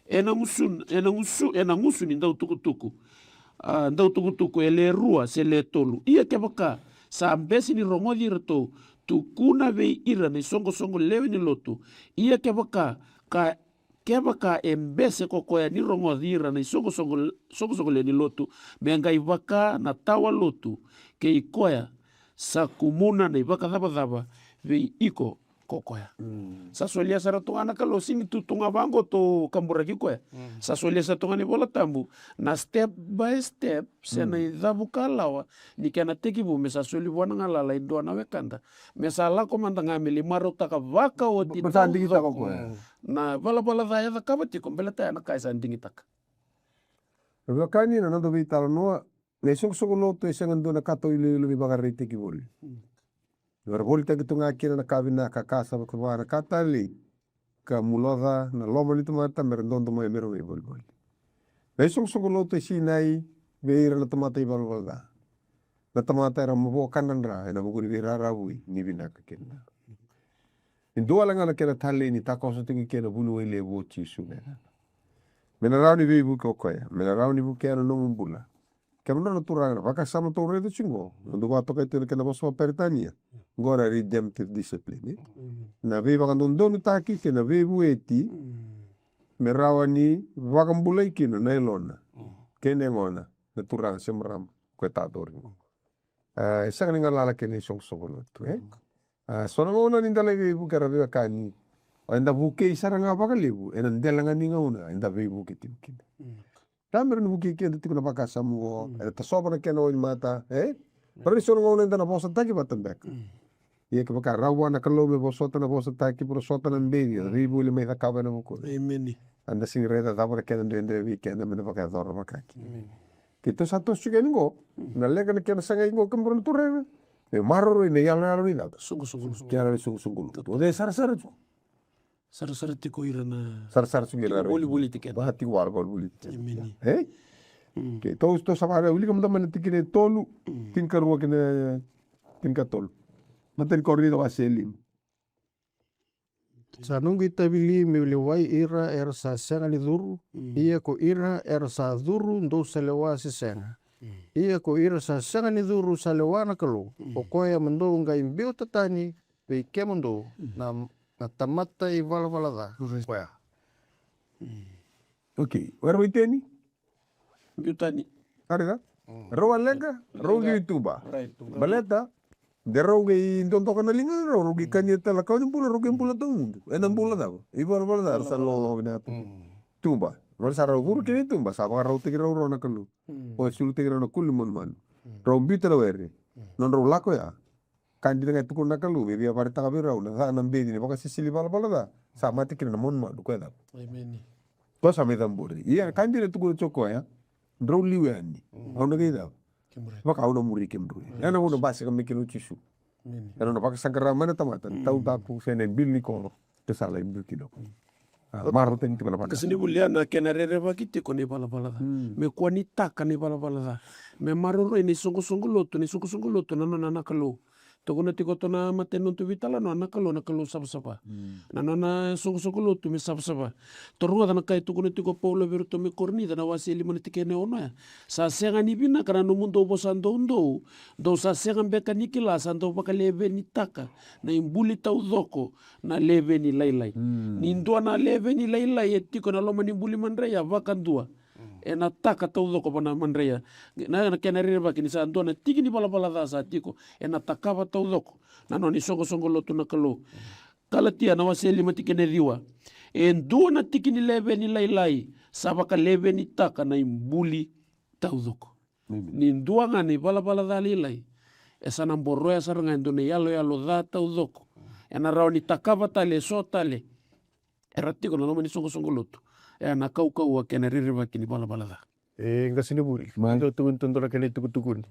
Ena gusu, ena gusu, ena gusu ni dautukutuku. A, dautukutuku e le rua se le tolu. Ia kevaka sa bese ni rogoci iratou, tukuna vei ira na isoqosoqo lewe ni lotu. Ia kevaka, ka, kevaka e bese ko koya ni rogoci ira na isoqosoqo, soqosoqo lewe ni lotu, me qai vaka na tawa lotu kei koya sa kumuna na ivakacavacava vei iko, o koya. Sa solia sara tu ga na Kalou, sini tu tu ga vaqo tou kaburaki koya. Sa solia sara tu ga ni Vola Tabu na step by step, se na icavukalawa ni kena tekivu me sa soli vua na galala e dua na wekada, me sa lako mada ga me lai marautaka vakaoti na ivalavala ca e cakava tiko, baleta ya na ka e sa digitaka. Na veiwekani, na noda veitalanoa, na isoqosoqo lotu e sega ni dua na ka tau iloilo me vakaraitaki voli. Era volitaki tu ga kina na ka vinaka, ka sa vakavara, ka talei, ka muloca na loma ni tamata me ra dodo mai me ra veivolivoli. Na isoqosoqo lotu e sinai vei ira na tamata ivalavala ca, na tamata era mavoa kadradra ena vuku ni veiraravui ni vinaka kina. E dua wale ga na kena talei ni takoso tiko kina vuniwai levu o Jisu, ne? Me na rawa ni veivuke o koya, me na rawa ni vukea na nomu bula. Kemudrau na turaga, na vakasama tou raica tiko qo, na dau vakatokai tu na kena vosa vakaperitania, qo na redemptive discipline, e? Na veivakadodonutaki kei na veivueti me rawa ni vakabulai kina na yalona kei na yagona na turaga se marama ko e tacori qo. E sega ni galala kei na isoqosoqo lotu, e? A, so na gauna ni da lai veivuke, ra veiwekani, o eda vukei sara ga vakalevu ena dela ga ni gauna eda veivuke tiko kina. Dabe ni vukei keda tiko na vakasama qo, eda tasova na kena wainimata, e? Rairai so na gauna eda na vosataki vata beka. Ia kevaka rawa vua na Kalou me vosota na vosataki, vosota na beci, na veivoli mai cakava ena vukuda. Eda sega ni raica cava na kena dredre vei keda me na vakayacora vakakina. Keitou sa toso tiko yani qo, na leqa na kena sagai qo, kemudrau na turaga, me maroroi na iyaloyalo ni cava? Soqosoqo lotu. Kena na isoqosoqo lotu. O cei e sarasara tiko? Sarasara tiko ira na, sarasara tiko ira na volivoli tiko. Vaka tiko wale volivoli tiko. Emeni. E? Keitou, tou sa vaka wilika mada mai na tikina e tolu, tinikarua kei na tinikatolu. Matai ni Korinica wase e lima. Sa noqu itavi li meu lewai ira era sa sega ni curu? Ia ko ira era sa curu dou sa lewa se sega. Ia ko ira sa sega ni curu sa lewa na Kalou. O koya mo dou qai biuta tani vei kemudou na, na tamata ivalavala ca. Koya. Okay, o era waiteni? Biu tani. Rau a leqa, rau qai tuba. Baleta de rau qai dodoka na liga, rau, rau qai kania tale na kawa ni bula, rau qai bula tawamudu. Ena bula cava? Ivalavala ca, rau sa loloma vinaka tu. Tuba. Rau sa rau curu kina i tuba, sa vakarautaki rau rau na Kalou. O e sulutaki rau na kuli manumanu. Rau biuta na were. Nodrau lako ya. Ka dina ga e tukuna na Kalou me via vakaraitaka vei rau na ca, na beci ni vakasisili valavala ca. Sa mate kina na manumanu, koya cava? Emeni. Koya sa mai cabori. Ia ka dina e tukuna tiko koya, drau liu yani. Au na qai cava? Vaka au na muri kemudrau. Ia na gauna basika mai kina o Jisu. Ena nona vakasaqara mai na tamata, na taudaku se na ibilu ni koro. Ke sa lai biu kina. A, marautaki tiko na vaka. Ka sega ni voli, ia na kena rerevaki tiko na ivalavala ca. Me kua ni taka na ivalavala ca. Me maroroi na isoqosoqo lotu, na isoqosoqo lotu na nona na Kalou. Tukuna tiko tu na matai ni noda veitalanoa na Kalou, na Kalou savasava. Na nona soqosoqo lotu me savasava. Tou rogoca na ka e tukuna tiko o Paula vei iratou mai Korinica na wase e lima na tikina e ono ya. Sa sega ni vinaka na nomudou vosa doudou, dou sa sega beka ni kila sa dau vakalevenitaka na ibuli taucoko na lewe ni lailai. Ni dua na lewe ni lailai e tiko ena loma ni buli madrai ya vakadua. Ena taka taucoko vua na madrai ya. Na, na kena rerevaki ni sa dua na tiki ni valavala ca sa tiko, ena takava taucoko na nona isoqosoqo lotu na Kalou. Kalatia na wase e lima tikina e ciwa. E dua na tiki ni lewe ni lailai sa vakalevenitaka na ibuli taucoko. Ni dua ga na ivalavala ca lailai, e sa na boroya sara ga e dua na iyaloyalo ca taucoko. Ena rawa ni takava tale eso tale era tiko na loma ni soqosoqo lotu. Ena kaukauwa kei na rerevaki ni valavala ca. E qasenivuli, dou tukuni tu dua na kena itukutukuni.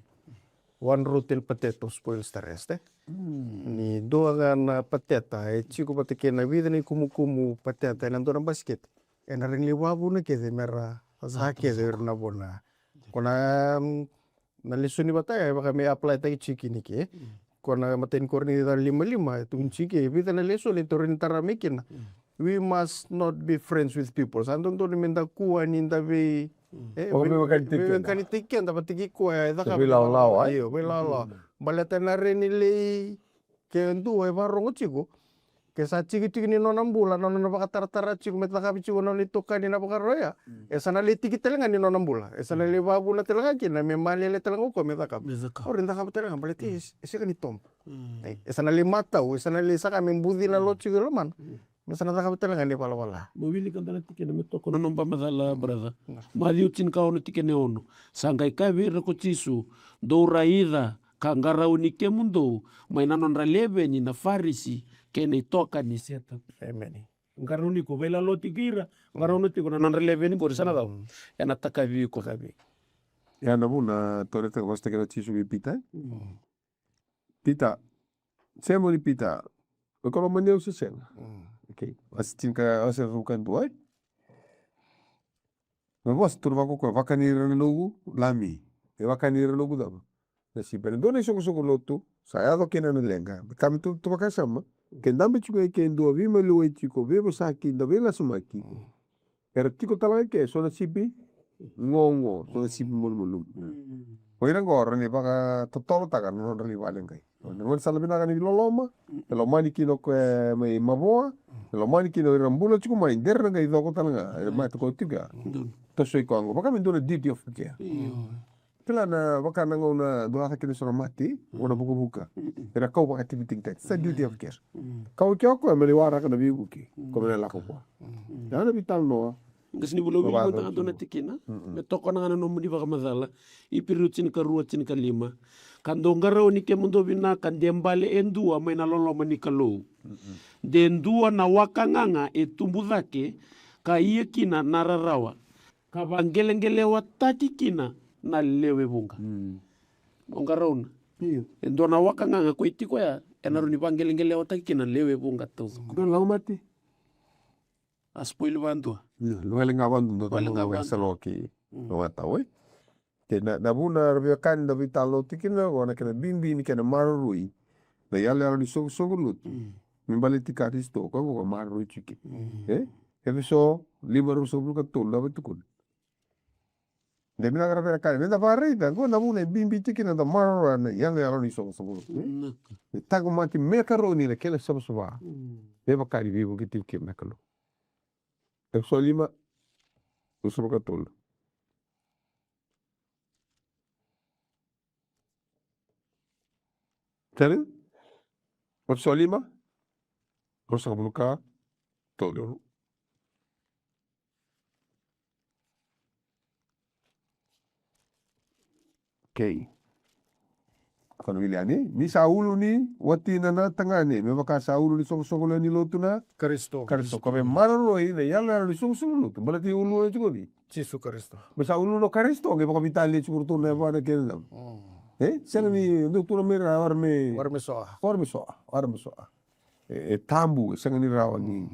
One rotten potato spoils the rest, e? Ni dua ga na pateta e tiko vata kei na vica na ikumukumu pateta ena dua na basikete, ena rawa ni lai vakavuna kece me ra ca kece o ira na vuna. Ko na, mm, na lesoni vata ya e vaka me apply taki tiko kina ke. Ko na matai ni Korinica lima lima e tukuni tiko ke, e vica na lesoni e taura ni tara mai kina. We must not be friends with people. Sa dodonu me da kua ni da vei, e, veiwekanitaki keda vata kei koya e cakava veilawalawa. Io, veilawalawa. Baleta na rawa ni lai, ke dua e vakarogo tiko, ke sa tikitiki ni nona bula na nona vakataratara tiko me cakava tiko na nona itokani na vakaro ya, e sa na lai tiki tale ga ni nona bula. E sa na lai vakavuna tale ga kina me malele tale ga o koya me cakava. Au rawa ni cakava tale ga baleta e sega ni toba. E sa na lai matau, e sa na lai saka me buci na lotu i lomana. Me sa na cakava tale ga na ivalavala. Mo wilika dua na tikina me toka na nomu ivamacala, brother. Maciu tinikaono tikina e ono. Sa qai kaya vei ira ko Jisu, dou raica ka qarauni kemudou mai na nodra leveni na Farisi kei na itokani ni Setani. Emeni. Qarauni iko, veilaloti kei ira, qarauna tiko na nodra leveni qori sa na cau. Ena takavi iko. Ia na vuna, tou raica, vosataki na Jisu vei Pita. Pita, Simoni Pita, o iko lomani au se sega? Okei. Wase tinika, wase ruka dua, e? Me vosa tu vaka o koya, vakani ira na noqu lami. E vakani ira na noqu cava? Na sipi. Ena dua na isoqosoqo lotu sa yaco kina na leqa. Ka me tu, tu vakasama. Ke dabe tiko e ke dua, veimaliwai tiko, veivosaki, dau veilasamaki. Era tiko tale ga e ke so na sipi qoqo, so na sipi malumalumu. O ira qo ra na vakatotolotaka na nodra lai vakaleqai. Na gaunisala vinaka ni loloma, e lomani kina o koya mai mavoa, e lomani kina o ira bula tiko mai, de ra na qai coko tale ga, e mate ko tiko ya. Toso iko qo, vaka me dua na duty of care. Kila na vaka na gauna dua laka kina so na mate, gauna vukavuka. Era kau vakatikitikitaki, sa duty of care. Kau ke o koya me lai waraka na veivuke, ko me na lako vua. Ya na veitalanoa. Qasi ni vula vili mada ga dua na tikina. Me tokona ga na nomuni vakamacala. Iperiu tinikarua tinikalima. Ka dou qarauni kemudou vinaka de bale e dua mai na loloma ni Kalou. De dua na wakagaga e tubu cake ka ia kina na rarawa. Ka vaqeleqelewataki kina na lewe vuqa. Dou qarauna. Io. E dua na wakagaga ko e tiko ya, ena rawa ni vaqeleqelewataki kina na lewe vuqa taucoko. Dua na laumati. A spoil vadua. Io, wele ga vadua, dua wele ga vadua. Sa loki. Lo ga tau, e? Ke na, na vuna ra veiwekani da veitalanoa tiko kina, o na kena bibi ni kena maroroi. Na iyaloyalo ni soqosoqo lotu. Me baleti Karisito, ko ko maroroi tiko. E? Efeso lima ruasagavulu ka tolu, na veitukuna. De vinaka ra veiwekani, me da vakaraica, qo na vuna e bibi tiko kina da maroroya na iyaloyalo ni soqosoqo lotu. E taqomaki me karoni na kena savasava. Me vaka ni veivuke tiko kina na Kalou. Efeso lima, ruasagavulu ka tolu. Tale? Efeso lima, ruasagavulu ka tolu. Okei. Ko na wili yani, ni sa ulu ni watina na tagane, me vaka sa ulu ni soqosoqo lewe ni lotu na Karisito. Karisito. Ko me maroroi na iyaloyalo ni soqosoqo lotu. Baleta ni ulu na tiko ni Jisu Karisito. Me sa ulu na Karisito, qai vakaveitalia tiko ratou na yavana kei na cava. E? Sega ni dou tu na me ra, wara me, wara me soa. Wara me soa, wara me soa. E, e tabu, e sega ni rawa ni.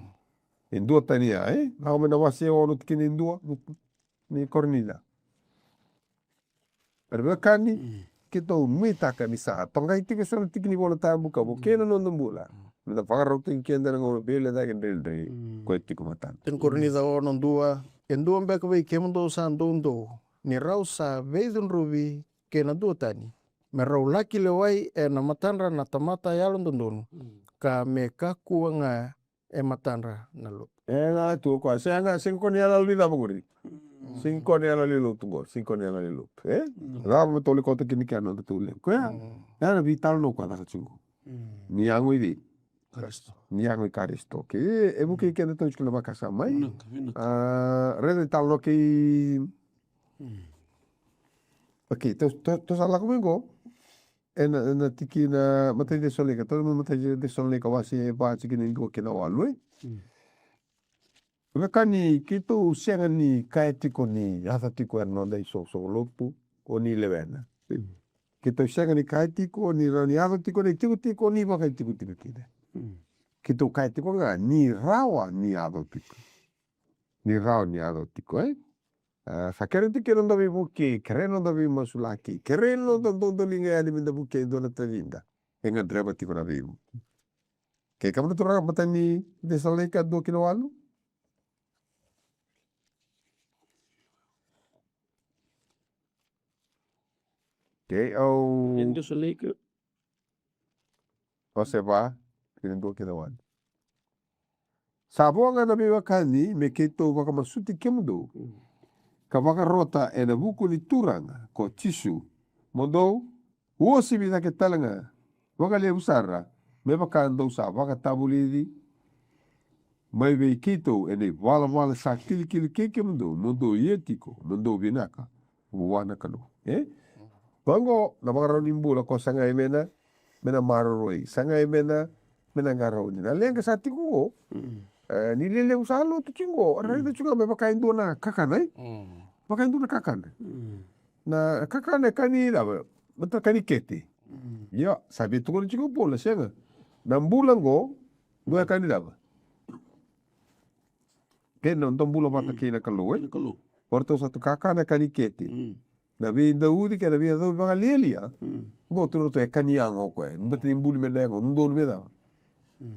E dua tani ya, e? Lako mai na wase ono tikina e dua ni Korinica. Era veiwekani, keitou nuitaka ni sa toqai tiko eso na tiki ni Vola Tabu ka vukei na noda bula. Me da vakarautaki keda na gauna veilecayaki dredre ko e tiko matada. Tini Korinica ono dua, e dua beka vei kemudou sa doudou, ni rau sa veicudruvi kei na dua tani. Me rau laki lewai ena matadra na tamata yalododonu, ka me kakua ga e matadra na lotu. E ga tu o koya, sega, sega ko ni yaloyalo ni cava qori. Sega ko ni yaloyalo ni lotu qori, sega ko ni yaloyalo ni lotu. E? Cava me toli kota kina kea noda tau levu. Koya, ya na veitalanoa koya caka tiko. Ni yago i vei? Karisito. Ni yago i Karisito. Ke, e, e vukei keda tau tiko na vakasama mai. Vinaka, vinaka. A, raica ni talanoa kei. Okei, tou, tou, tou sa lako mai qo. Ena, ena tikina, matai Cesalonaika, tou mai matai Cesalonaika wase va tikina e dua kei na walu, e? Veiwekani, keitou sega ni kaya tiko ni yaco tiko ena noda isoqosoqo lotu, o ni lewena. Keitou sega ni kaya tiko ni rawa ni yaco tiko na itikotiko ni vakaitikotiko kina. Keitou kaya tiko ga ni rawa ni yaco tiko. Ni rawa ni yaco tiko, e? A, sa kerei tiko na noda veivukei, kerei na noda veimasulaki, kerei na noda dodoliga yani me da vukei e dua na tacida. E gadreva tiko na veivuke. Kei kemudou turaga, matai ni Cesalonaika dua kei na walu. Kei au. Cesalonaika. Wase va, kei na dua kei na walu. Sa vo ga na veiwekani me keitou vakamasuti kemudou. Ka vakarota ena vuku ni Turaga ko Jisu. Mo dou uasivi cake tale ga vakalevu sara, me vaka dou sa vakatavulici mai vei keitou ena ivalavala sa kilikili kei kemudou, mo dou ia tiko, mo dou vinaka vua na Kalou. E? Vaqo na vakarau ni bula ko sagai me na, me na maroroi, sagai me na, me na qarauni. Na leqa sa tiko qo. E, ni lelevu sa lotu tiko qo, raica tiko ga me vaka e dua na kakana, e? Vaka e dua na kakana. Na kakana e ka ni cava? Mata ka ni kete. Io, sa veitukuna tiko o Paula, sega. Na bula qo, qo e ka ni cava? Kei na noda bula vata kei na Kalou, e? Kei na Kalou. O ratou sa tu kakana e ka ni kete. Na veidauci kei na veiyacauci vakalialia. Qo tu ratou e ka ni yago o koya. Bata ni buli me na yago, dodonu me cava?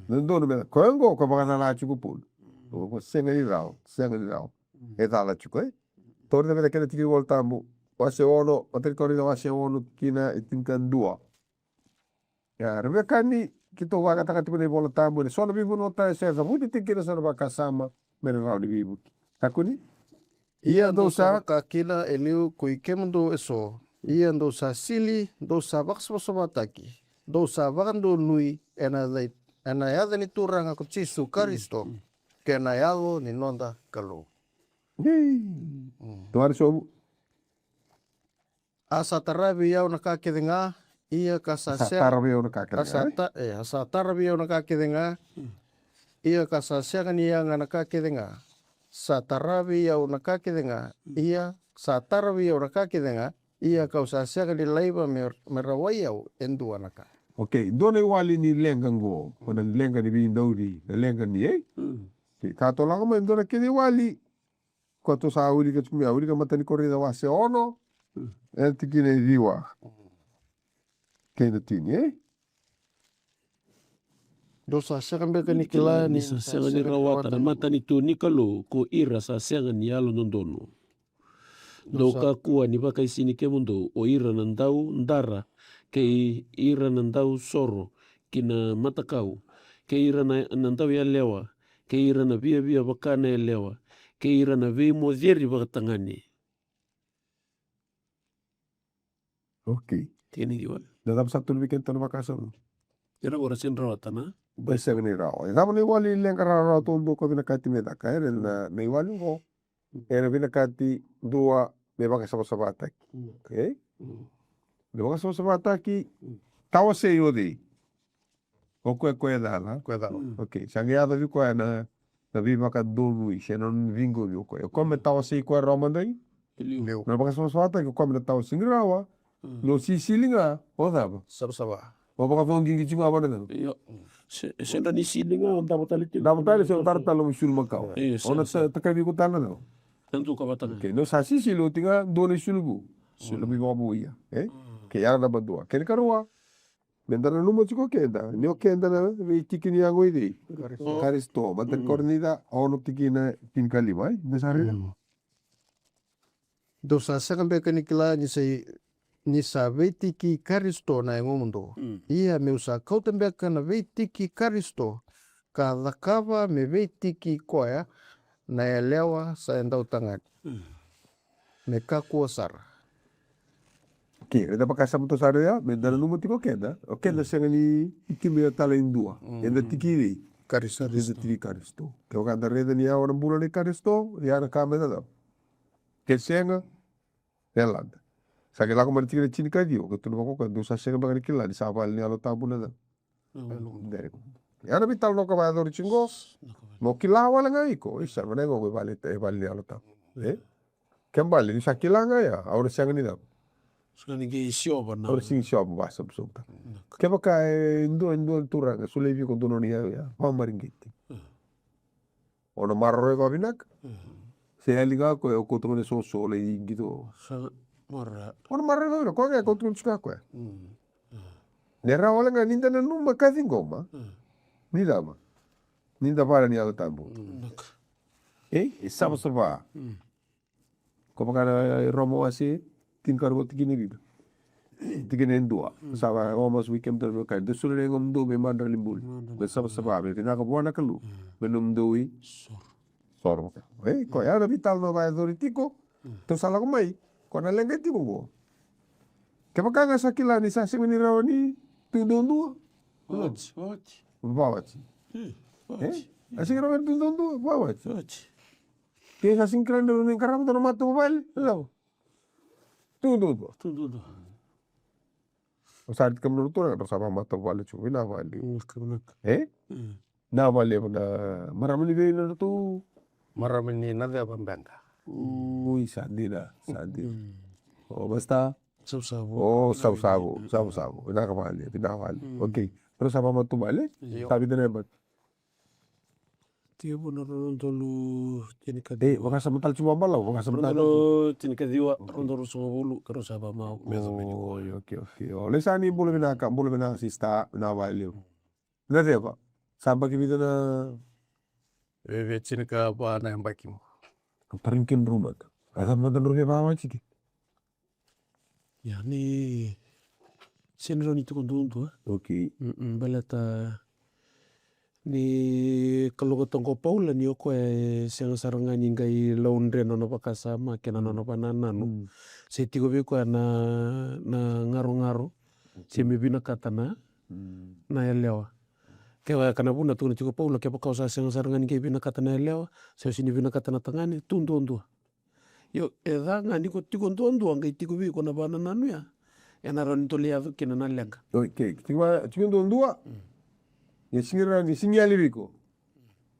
Dodonu me cava? Koya qo, ko vakacala tiko o Paula. Ko sega ni rawa, sega ni rawa. E cala tiko, e? Tou raica vei na kena tiki ni Vola Tabu. Wase ono, Matai ni Korinica wase ono kina e tinikadua. Ia, ra veiwekani, keitou vakayagataka tiko na iVola Tabu ena so na veivanua tale se cavuti tiko kina so na vakasama me na rawa ni veivuke. Kakua ni. Ia dou sa vaka kina e liu ko i kemudou eso. Ia dou sa sili, dou sa vakasavasavataki, dou sa vakadonui ena yaca, ena yaca ni Turaga ko Jisu Karisito, kei na yaca ni noda Kalou. Ei. Tou wari sobu. A sa tara vei au na ka kece ga, ia ka sa sega. Tara vei au na ka kece ga, e? E, a sa tara vei au na ka kece ga, ia ka sa sega ni yaga na ka kece ga. Sa tara vei au na ka kece ga, ia sa tara vei au na ka kece ga, ia kau sa sega ni laiva me, me rawai au e dua na ka. Okei, dua na iwali ni leqa qo, ko na leqa ni veidauci, na leqa ni, e? Okei, ka tou lako mai, dua na kena iwali, ko tou sa wilika tiko mai, wilika Matai ni Korinica wase ono, ena tikina e ciwa kei na tini, e? Dou sa sega beka ni kila ni sa sega ni rawata na matanitu ni Kalou ko ira sa sega ni yalododonu. Dou kakua ni vakaisini kemudou o ira na daudara, kei ira na dausoro ki na matakau, kei ira na, na dauyalewa, kei ira na viavia vaka na yalewa, kei ira na veimoceri vakatagane. Okei. Tikina e ciwa. Na cava sa tolu vei keda na vakasama? Ira qo ra sega ni rawata na. Ba sega ni rawa. E cava na iwali leqa rawarawa tou dau ko vinakati me caka? Ena, na iwali qo. Ena vinakati dua me vakasavasavataki. Okei? Me vakasavasavataki, tawasei o cei? O koya, koya e cala. Koya e cala. Okei, sa qai yaco vei koya na, na veivakadonui se na nona ciqomi o koya. O koya me tawasei koya rawa mada i liu. Na vakasavasavataki, o koya me na tawasei rawa. Na sisili ga, o cava? Savasava. O vakacoqiqi tiko ga vua na cava? Io. Se, se dra ni sili ga, o davo tale tiko. Davo tale se o dara tale o isulu makawa. Io, o na sa, takavi iko tale na cava? Na duka vata ga. Okei, na sa sisili oti ga, dua na isulu vou. Isulu mai vakavou ia. E? Okei, ya na naba dua. Kena ikarua. Meda nanuma tiko keda, ni o keda na veitiki ni yago i cei? Karisito. Karisito. Matai ni Korinica ono tikina tinikalima, e? Da sa raica. Dou sa sega beka ni kila ni sa, ni sa veitiki Karisito na yagomudou. Ia meu sa kauta beka na veitiki Karisito, ka cakava me veitiki koya na yalewa sa e dautagane. Me kakua sara. Okei, raica vakasama tou sa raica, meda nanuma tiko keda, o keda sega ni tiki me tale e dua. Eda tiki i cei? Karisito. Eda tiki Karisito. Kevaka da raica ni yawa na bula nei Karisito, ya na ka meda cava? Ke sega, e lada. Sa qai lako mai na tikina tinikaciwa, ke tukuna vaka o koya, dou sa sega beka ni kila ni sa vale ni Yalo Tabu na cava? Very good. Ya na veitalanoa ka vakayacori tiko qo. Mo kila wale ga iko, isa, vanai qo e vale, e vale ni Yalo Tabu. E? Ke bale ni sa kila ga ya, au na sega ni cava? Sega ni qai siova na. Au na sega ni siova, vakasavasavataka. Kevaka e dua, e dua na turaga solia vei iko dua na nona iyau ya, vakamareqeti. O na maroroi vakavinaka. Se yali ga koya, o kauta mai na soso lai qito. Sa maroroi. O na maroroi vakavinaka, koya ga e kauta mai na tiko koya. Ne rawa wale ga ni da nanuma ka ciqoma. Ni cava? Ni da vale ni Yalo Tabu. Ei, e savasava. Ko vaka na Roma wase tinikarua tikina e vitu. Tikina e dua. Sa va, o masu vei kemudou na veiwekani, dou solia na yagomudou me madrali buli, me savasava, me vinaka vua na Kalou, me nomudou i soro. E, koya na veitalanoa vakayacori tiko. Tou sa lako mai, ko na leqa tiko qo. Kevaka ga sa kila ni sa sega ni rawa ni Tu duadua. Vawati, vawati. Vawati. E, vawati. A sega ni rawa tu duadua, vawati. Vawati. Ke sa sega ni rawa ni qarava dua na matavuvale, lavo. Tu duadua. Tu duadua. O sa raica kemudou na turaga, drau sa vakamatavuvale tiko, vinaka vakalevu. Vinaka, vinaka. E? Mm. Vinaka vakalevu na marama ni vei na ratou? Marama ni Naceva, Beqa. Ui, sa dina, sa dina. Mm. O Masta? Savusavu. O Savusavu, Savusavu. Vinaka vakalevu, vinaka vakalevu. Mm. Okay. Drau sa vakamatavuvale? Io. Sa vica na yabaki? Tekivu na rua na udolu tinikaciwa. E, vakasama tale tiko vakabalavu, vakasama tale. Rua na udolu tinikaciwa, rua na udolu ruasagavulu, ka rau sa vakamau. Oi, okay, okay. O, Lesani, bula vinaka, bula vinaka sister, vinaka vakalevu. Naceva, sa yabaki vica na? Via tinikava na yabaki. Au tarogi kedaru mada. A cava mada drau via vakawati kina? Ia, ni sega ni rawa ni tiko duadua. Okay. Mm-mm, baleta ni kalougata qo o Paula ni o koya e sega sara ga ni qai laudre na nona vakasama kei na nona vakanananu. Mm. Se tiko vei koya na, na garogaro, se me vinakata na, mm, na yalewa. Kevaka na vuna tukuna tiko o Paula, kevaka o sa sega sara ga ni qai vinakata na yalewa, se o sega ni vinakata na tagane, tu duadua. Io, e ca ga ni ko tiko duadua, qai tiko vei iko na vakanananu ya, ena rawa ni dau lai yaco kina na leqa. Okay, tiko va, tiko duadua. Mm. Ia sega ni rawa ni, sega ni yali vei iko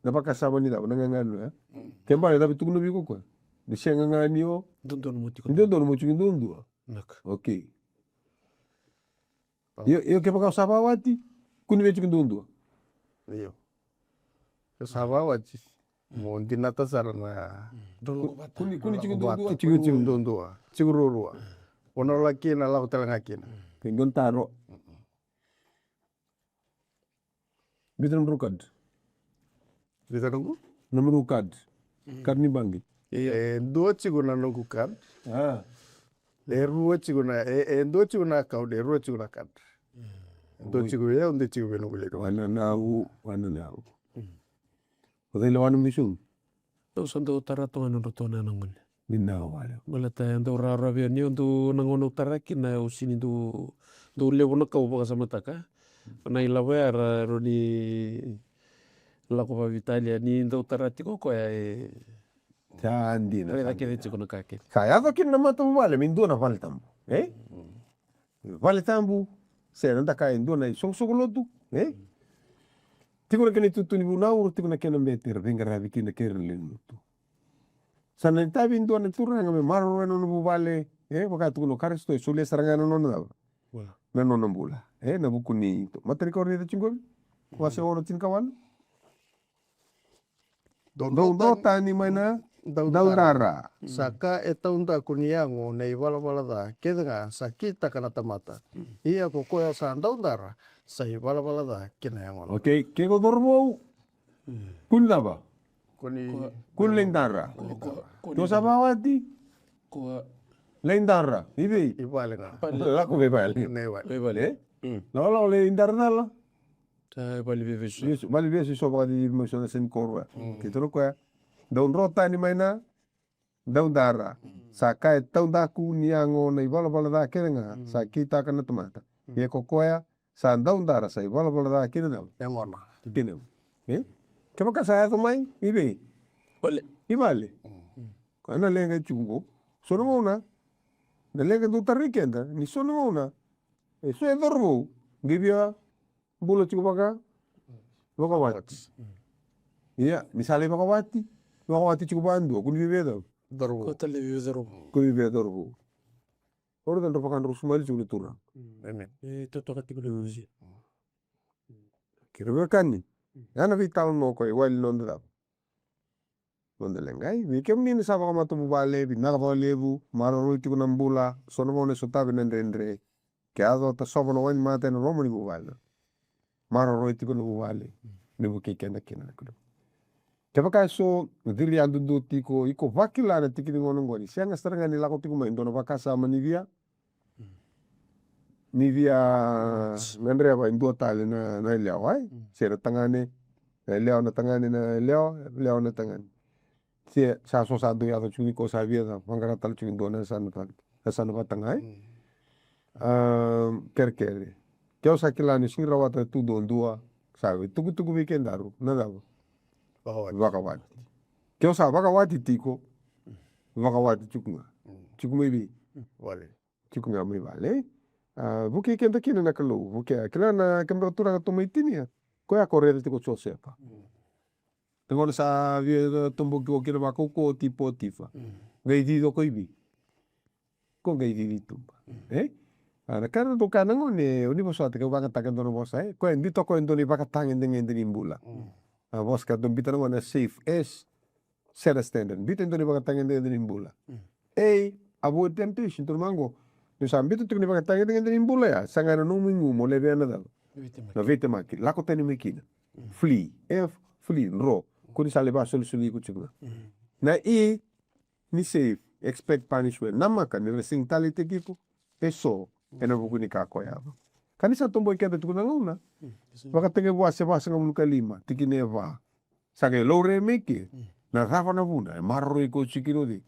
na vakasama ni cava, na gagano ya. Mm. Kena ibalebale cava e tukuna vei iko o koya? Ni sega ga ni o dodonu mo tiko, dodonu mo tiko duadua. Vinaka. Okay. Io, io, kevaka o sa vakawati, kua ni via tiko duadua. Io. Ke sa vakawati, mo dinata sara na, mm, kua ni, kua ni tiko duadua, tiko, tiko duadua, tiko ruarua. O na lako kina, lako tale ga kina. Ke qo na taro. Mm-mm. Vica na nomu card? Vica na noqu? Na nomu card. Mm. Card ni baqe. Io. E dua tiko na noqu card. A. E rua tiko na, e, e dua tiko na account, e rua tiko na card. Mm. E dua tiko vei au, dua tiko vei noqu leqa. Wananavu, wananavu. Mm. O cei lewa na misung? Au sa dau tara toka ga nodratou na yaqona. Vinaka vakalevu. Baleta e dau rawarawa vei au ni au dau, na gauna au tara kina au sega ni dau, dau levu na ka au vakasamataka. Na ilavo ya ra, rawa ni lako vakaveitalia ni dau tara tiko o koya e. Sa dina, raica kece tiko na ka kece. Sa yaco kina na matavuvale me dua na vale tabu, e? Mm. Vale tabu, se na daka e dua na isoqosoqo lotu, e? Tiko na kena itutu ni vunau, tiko na kena bete era veiqaravi kina kei ira na lewe ni lotu. Sa na itavi e dua na turaga me maroroya na nona vuvale, e? Vaka tukuna o Karisito e solia sara ga na nona cava? Bula. Na nona bula, e? Na vuku ni ito. Matai ni Korinica tiko qo, wase ono tinikawalu. Dou dro tani mai na daudara. Sa ka e taudaku ni yago na ivalavala ca kece ga sa kitaka na tamata. Ia ko koya sa daudara sa ivalavala ca kei na yagona. Okay, ke ko cauravou. Kuni cava? Kuni, kuni lai dara. Ko sa vakawati. Lai dara. I vei? I vale ga. Lako vei vale. Na i vale. Vei vale. E? Lako, lako lai dara cala. Sa vale ni veivesu. Vale ni veivesu, so vakacici mai so na seni koro ya. Keitou na koya. Dou dro tani mai na daudara. Sa ka e taudaku ni yago na ivalavala ca kece ga sa kitaka na tamata. Ia ko koya sa daudara sa ivalavala ca kei na cava? Yagona. Kei na. E? Kevaka sa yaco mai i vei? Vale. I vale. Koya na leqa e tiko qo. So na gauna na leqa dau tarai keda ni so na gauna e so e cauravou qai via bula tiko vaka, vakawati. Ia, ni sa lai vakawati, vakawati tiko vakadua, kua ni via via cava? Cauravou. Ko tale via cauravou. Kua ni via cauravou. O rau ca drau vakadrau sumali tiko na turaga. Amen. E totoka tiko na vesia. Kei ra veiwekani. Ya na veitalanoa ko e wali noda cava? Noda leqai, vei kemuni na sa vakamatavuvale, vinaka vakalevu, maroroi tiko na bula, so na gauna e sotavi na dredre. Ke yaco tasova na wainimata ena loma ni vuvale. Maroroi tiko na vuvale, me vukei keda kina na Kalou. Kevaka e so, ciri yadudua tiko, iko vakila na tiki ni gauna oqo ni sega sara ga ni lako tiko mai e dua na vakasama ni via ni via gadreva e dua tale na, na yalewa, e? Se na tagane, na yalewa na tagane, na yalewa, yalewa na tagane. Se sa so sa dau yaco tiko ni ko sa via vaqara tale tiko e dua na yasana tale, yasana vata ga, e? A, kerekere. Ke o sa kila ni sega ni rawata tu duadua, sa veitukutuku vei kedaru na cava? Vakawati. Vakawati. Ke o sa vakawati tiko, vakawati tiko ga. Tiko mai vei? Vale. Tiko ga mai vale. A, vukei keda kina na Kalou. Vukei, kila na kemudou turaga tou mai tinia. Koya ko raica tiko o Josefa. Na gauna sa via toboki o kina vakaukauwa o Potifa. Qai cici o koya i vei? Ko qai cici i tuba. E? A, na ka na dou kaya na gone, o ni vosota, kau vakayagataka e dua na vosa, e? Koya e biuta o koya e dua na ivakatagedegede ni bula. A vosa ka dou biuta na gone, safe as set a standard. Biuta e dua na ivakatagedegede ni bula. A, avoid temptation, tou na maqo. Ni sa biuta tiko na ivakatagedegede ni bula ya, sa qai na nomu igu mo levea na cava? Na veitemaki. Lako tani mai kina. Flee. F, flee, dro. Ko ni sa lai vakasolisoli iko tiko ga. Na E, ni safe, expect punishment. Namaka ni ra sega tale ni tekivutaki iko, e so, ena vuku ni ka ko yaco. Ka ni sa toboki keda tiko na gauna. Vakatekivu wase vasagavulu ka lima, tikina e va. Sa qai laurai mai ke na cava na vuna e maroroi koya tiko kina o cei?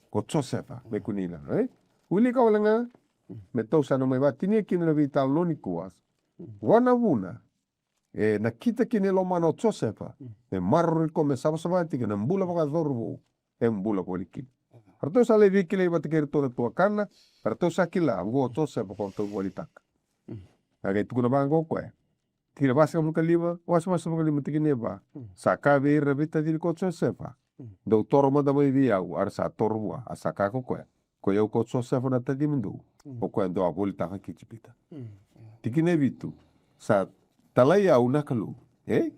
Ko Josefa, me kua ni na, e? Wilika wale ga, me tou sa na mai vakatinia kina na veitalanoa nikua. Vua na vuna e nakita kina e lomana o Josefa, me maroroi koya me savasava tiko na bula vakacauravou e bula voli kina. Ratou sa lai veikilai vata kei iratou na tuakana, ratou sa kila oqo o Josefa ko ratou volitaka. A qai tukuna vaqo o koya. Tikina vasagavulu ka lima, wase vasagavulu ka lima tikina e va. Sa kaya vei ira na veitacini ko Josefa, dou toro mada mai vei au, a ra sa toro vua, a sa kaya ko koya. Ko i au ko Josefa na tacimudou, o koya dou a volitaka ki Ijipita. Tikina e vitu, sa talai au na Kalou, e?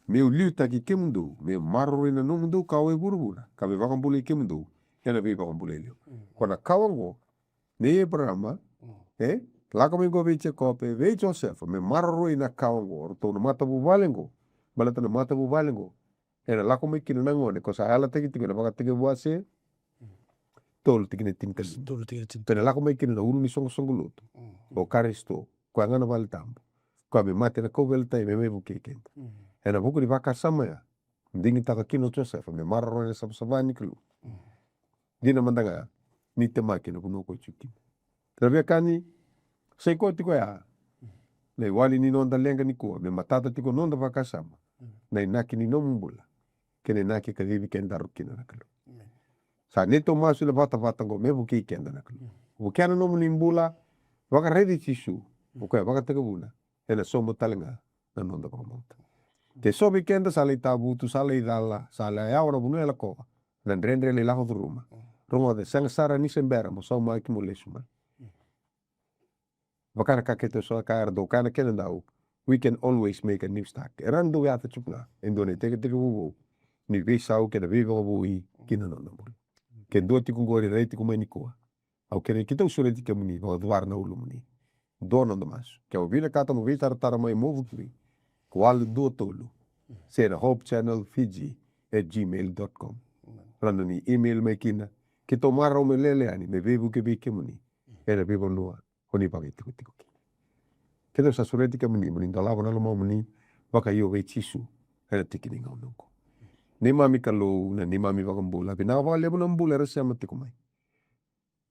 Meu liutaki kemudou, meu maroroi na nomudou kawa e vuravura, ka me vakabulai kemudou ena veivakabulai levu. Ko na kawa oqo, nei Eparama, e? Lako mai oqo vei Jekope, vei Josefa, me maroroi na kawa oqo, o ratou na matavuvale oqo, baleta na matavuvale oqo, ena lako mai kina na gone ko sa yalataki tiko ena Vakatekivu wase tolu tikina e tinikalima. Tolu tikina e tinikalima. Ena lako mai kina na ulu ni soqosoqo lotu. O Karisito, koya ga na vale tabu. Koya me mate ena kauveilatai me mai vukei keda. Ena vuku ni vakasama ya, digitaka kina o Josefa me maroroi na savasava ni Kalou. Dina mada ga ni temaki ena vanua ko tiko kina. Kena veiwekani, sa i koya tiko ya na iwali ni noda leqa nikua, me matata tiko noda vakasama na inaki ni nomu bula kei na inaki e kacivi kedaru kina na Kalou. Sa neitou masu ena vatavata oqo me vukei keda na Kalou. Vukea na nomuni bula, vakaraici Jisu, o koya vakatekivuna ena sobu tale ga na noda vakabauta. Ke so vei keda sa lai tavutu, sa lai cala, sa lai yawa na vanua e lakova, na dredre lai lako curuma. Rogoca, e sega sara ni se bera mo saumaki mo lesu mai. Vaka na ka keitou sa kaya, era dau kaya na kenadau, we can always make a new start. E rawa ni dau yaco tiko ga e dua na itekitekivu vou ni veisau kei na veivakavoui ki na noda bula. Ke dua tiko oqori rai tiko mai nikua, au kerei keitou sureti kemuni vakacavara na ulumuni. Dua noda masu. Ke o vinakata mo veitaratara mai mo vukei, walu dua tolu, se na hope channel fiji at gmail dot com. Rawa ni email mai kina, keitou marau me lele yani me veivuke vei kemuni ena veivanua o ni vakaitikotiko kina. Keitou sa sureti kemuni mo ni dolava na lomamuni vakaio vei Jisu ena tiki ni gauna oqo. Neimami Kalou, na neimami iVakabula, vinaka vakalevu na bula era sema tiko mai.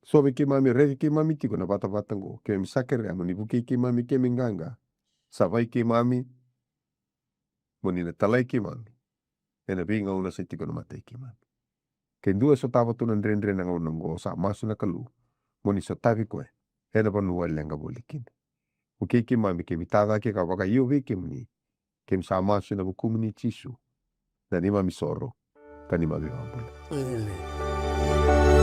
So vei keimami, raici keimami tiko na vatavata oqo, keimami sa kerea mo ni vukei keimami, keimami qaqa. Savai keimami mo ni na talai keimami ena veigauna sa tiko na matai keimami. Ke dua e sotava tu na dredre na gauna oqo, sa masu na Kalou mo ni sotavi koya ena vanua e leqa voli kina. Vukei keimami, keimami tacake ka vakaio vei kemuni. Keimami sa masu ena vukumuni Jisu, na neimami isoro ka neimami ivakabula. Emeni.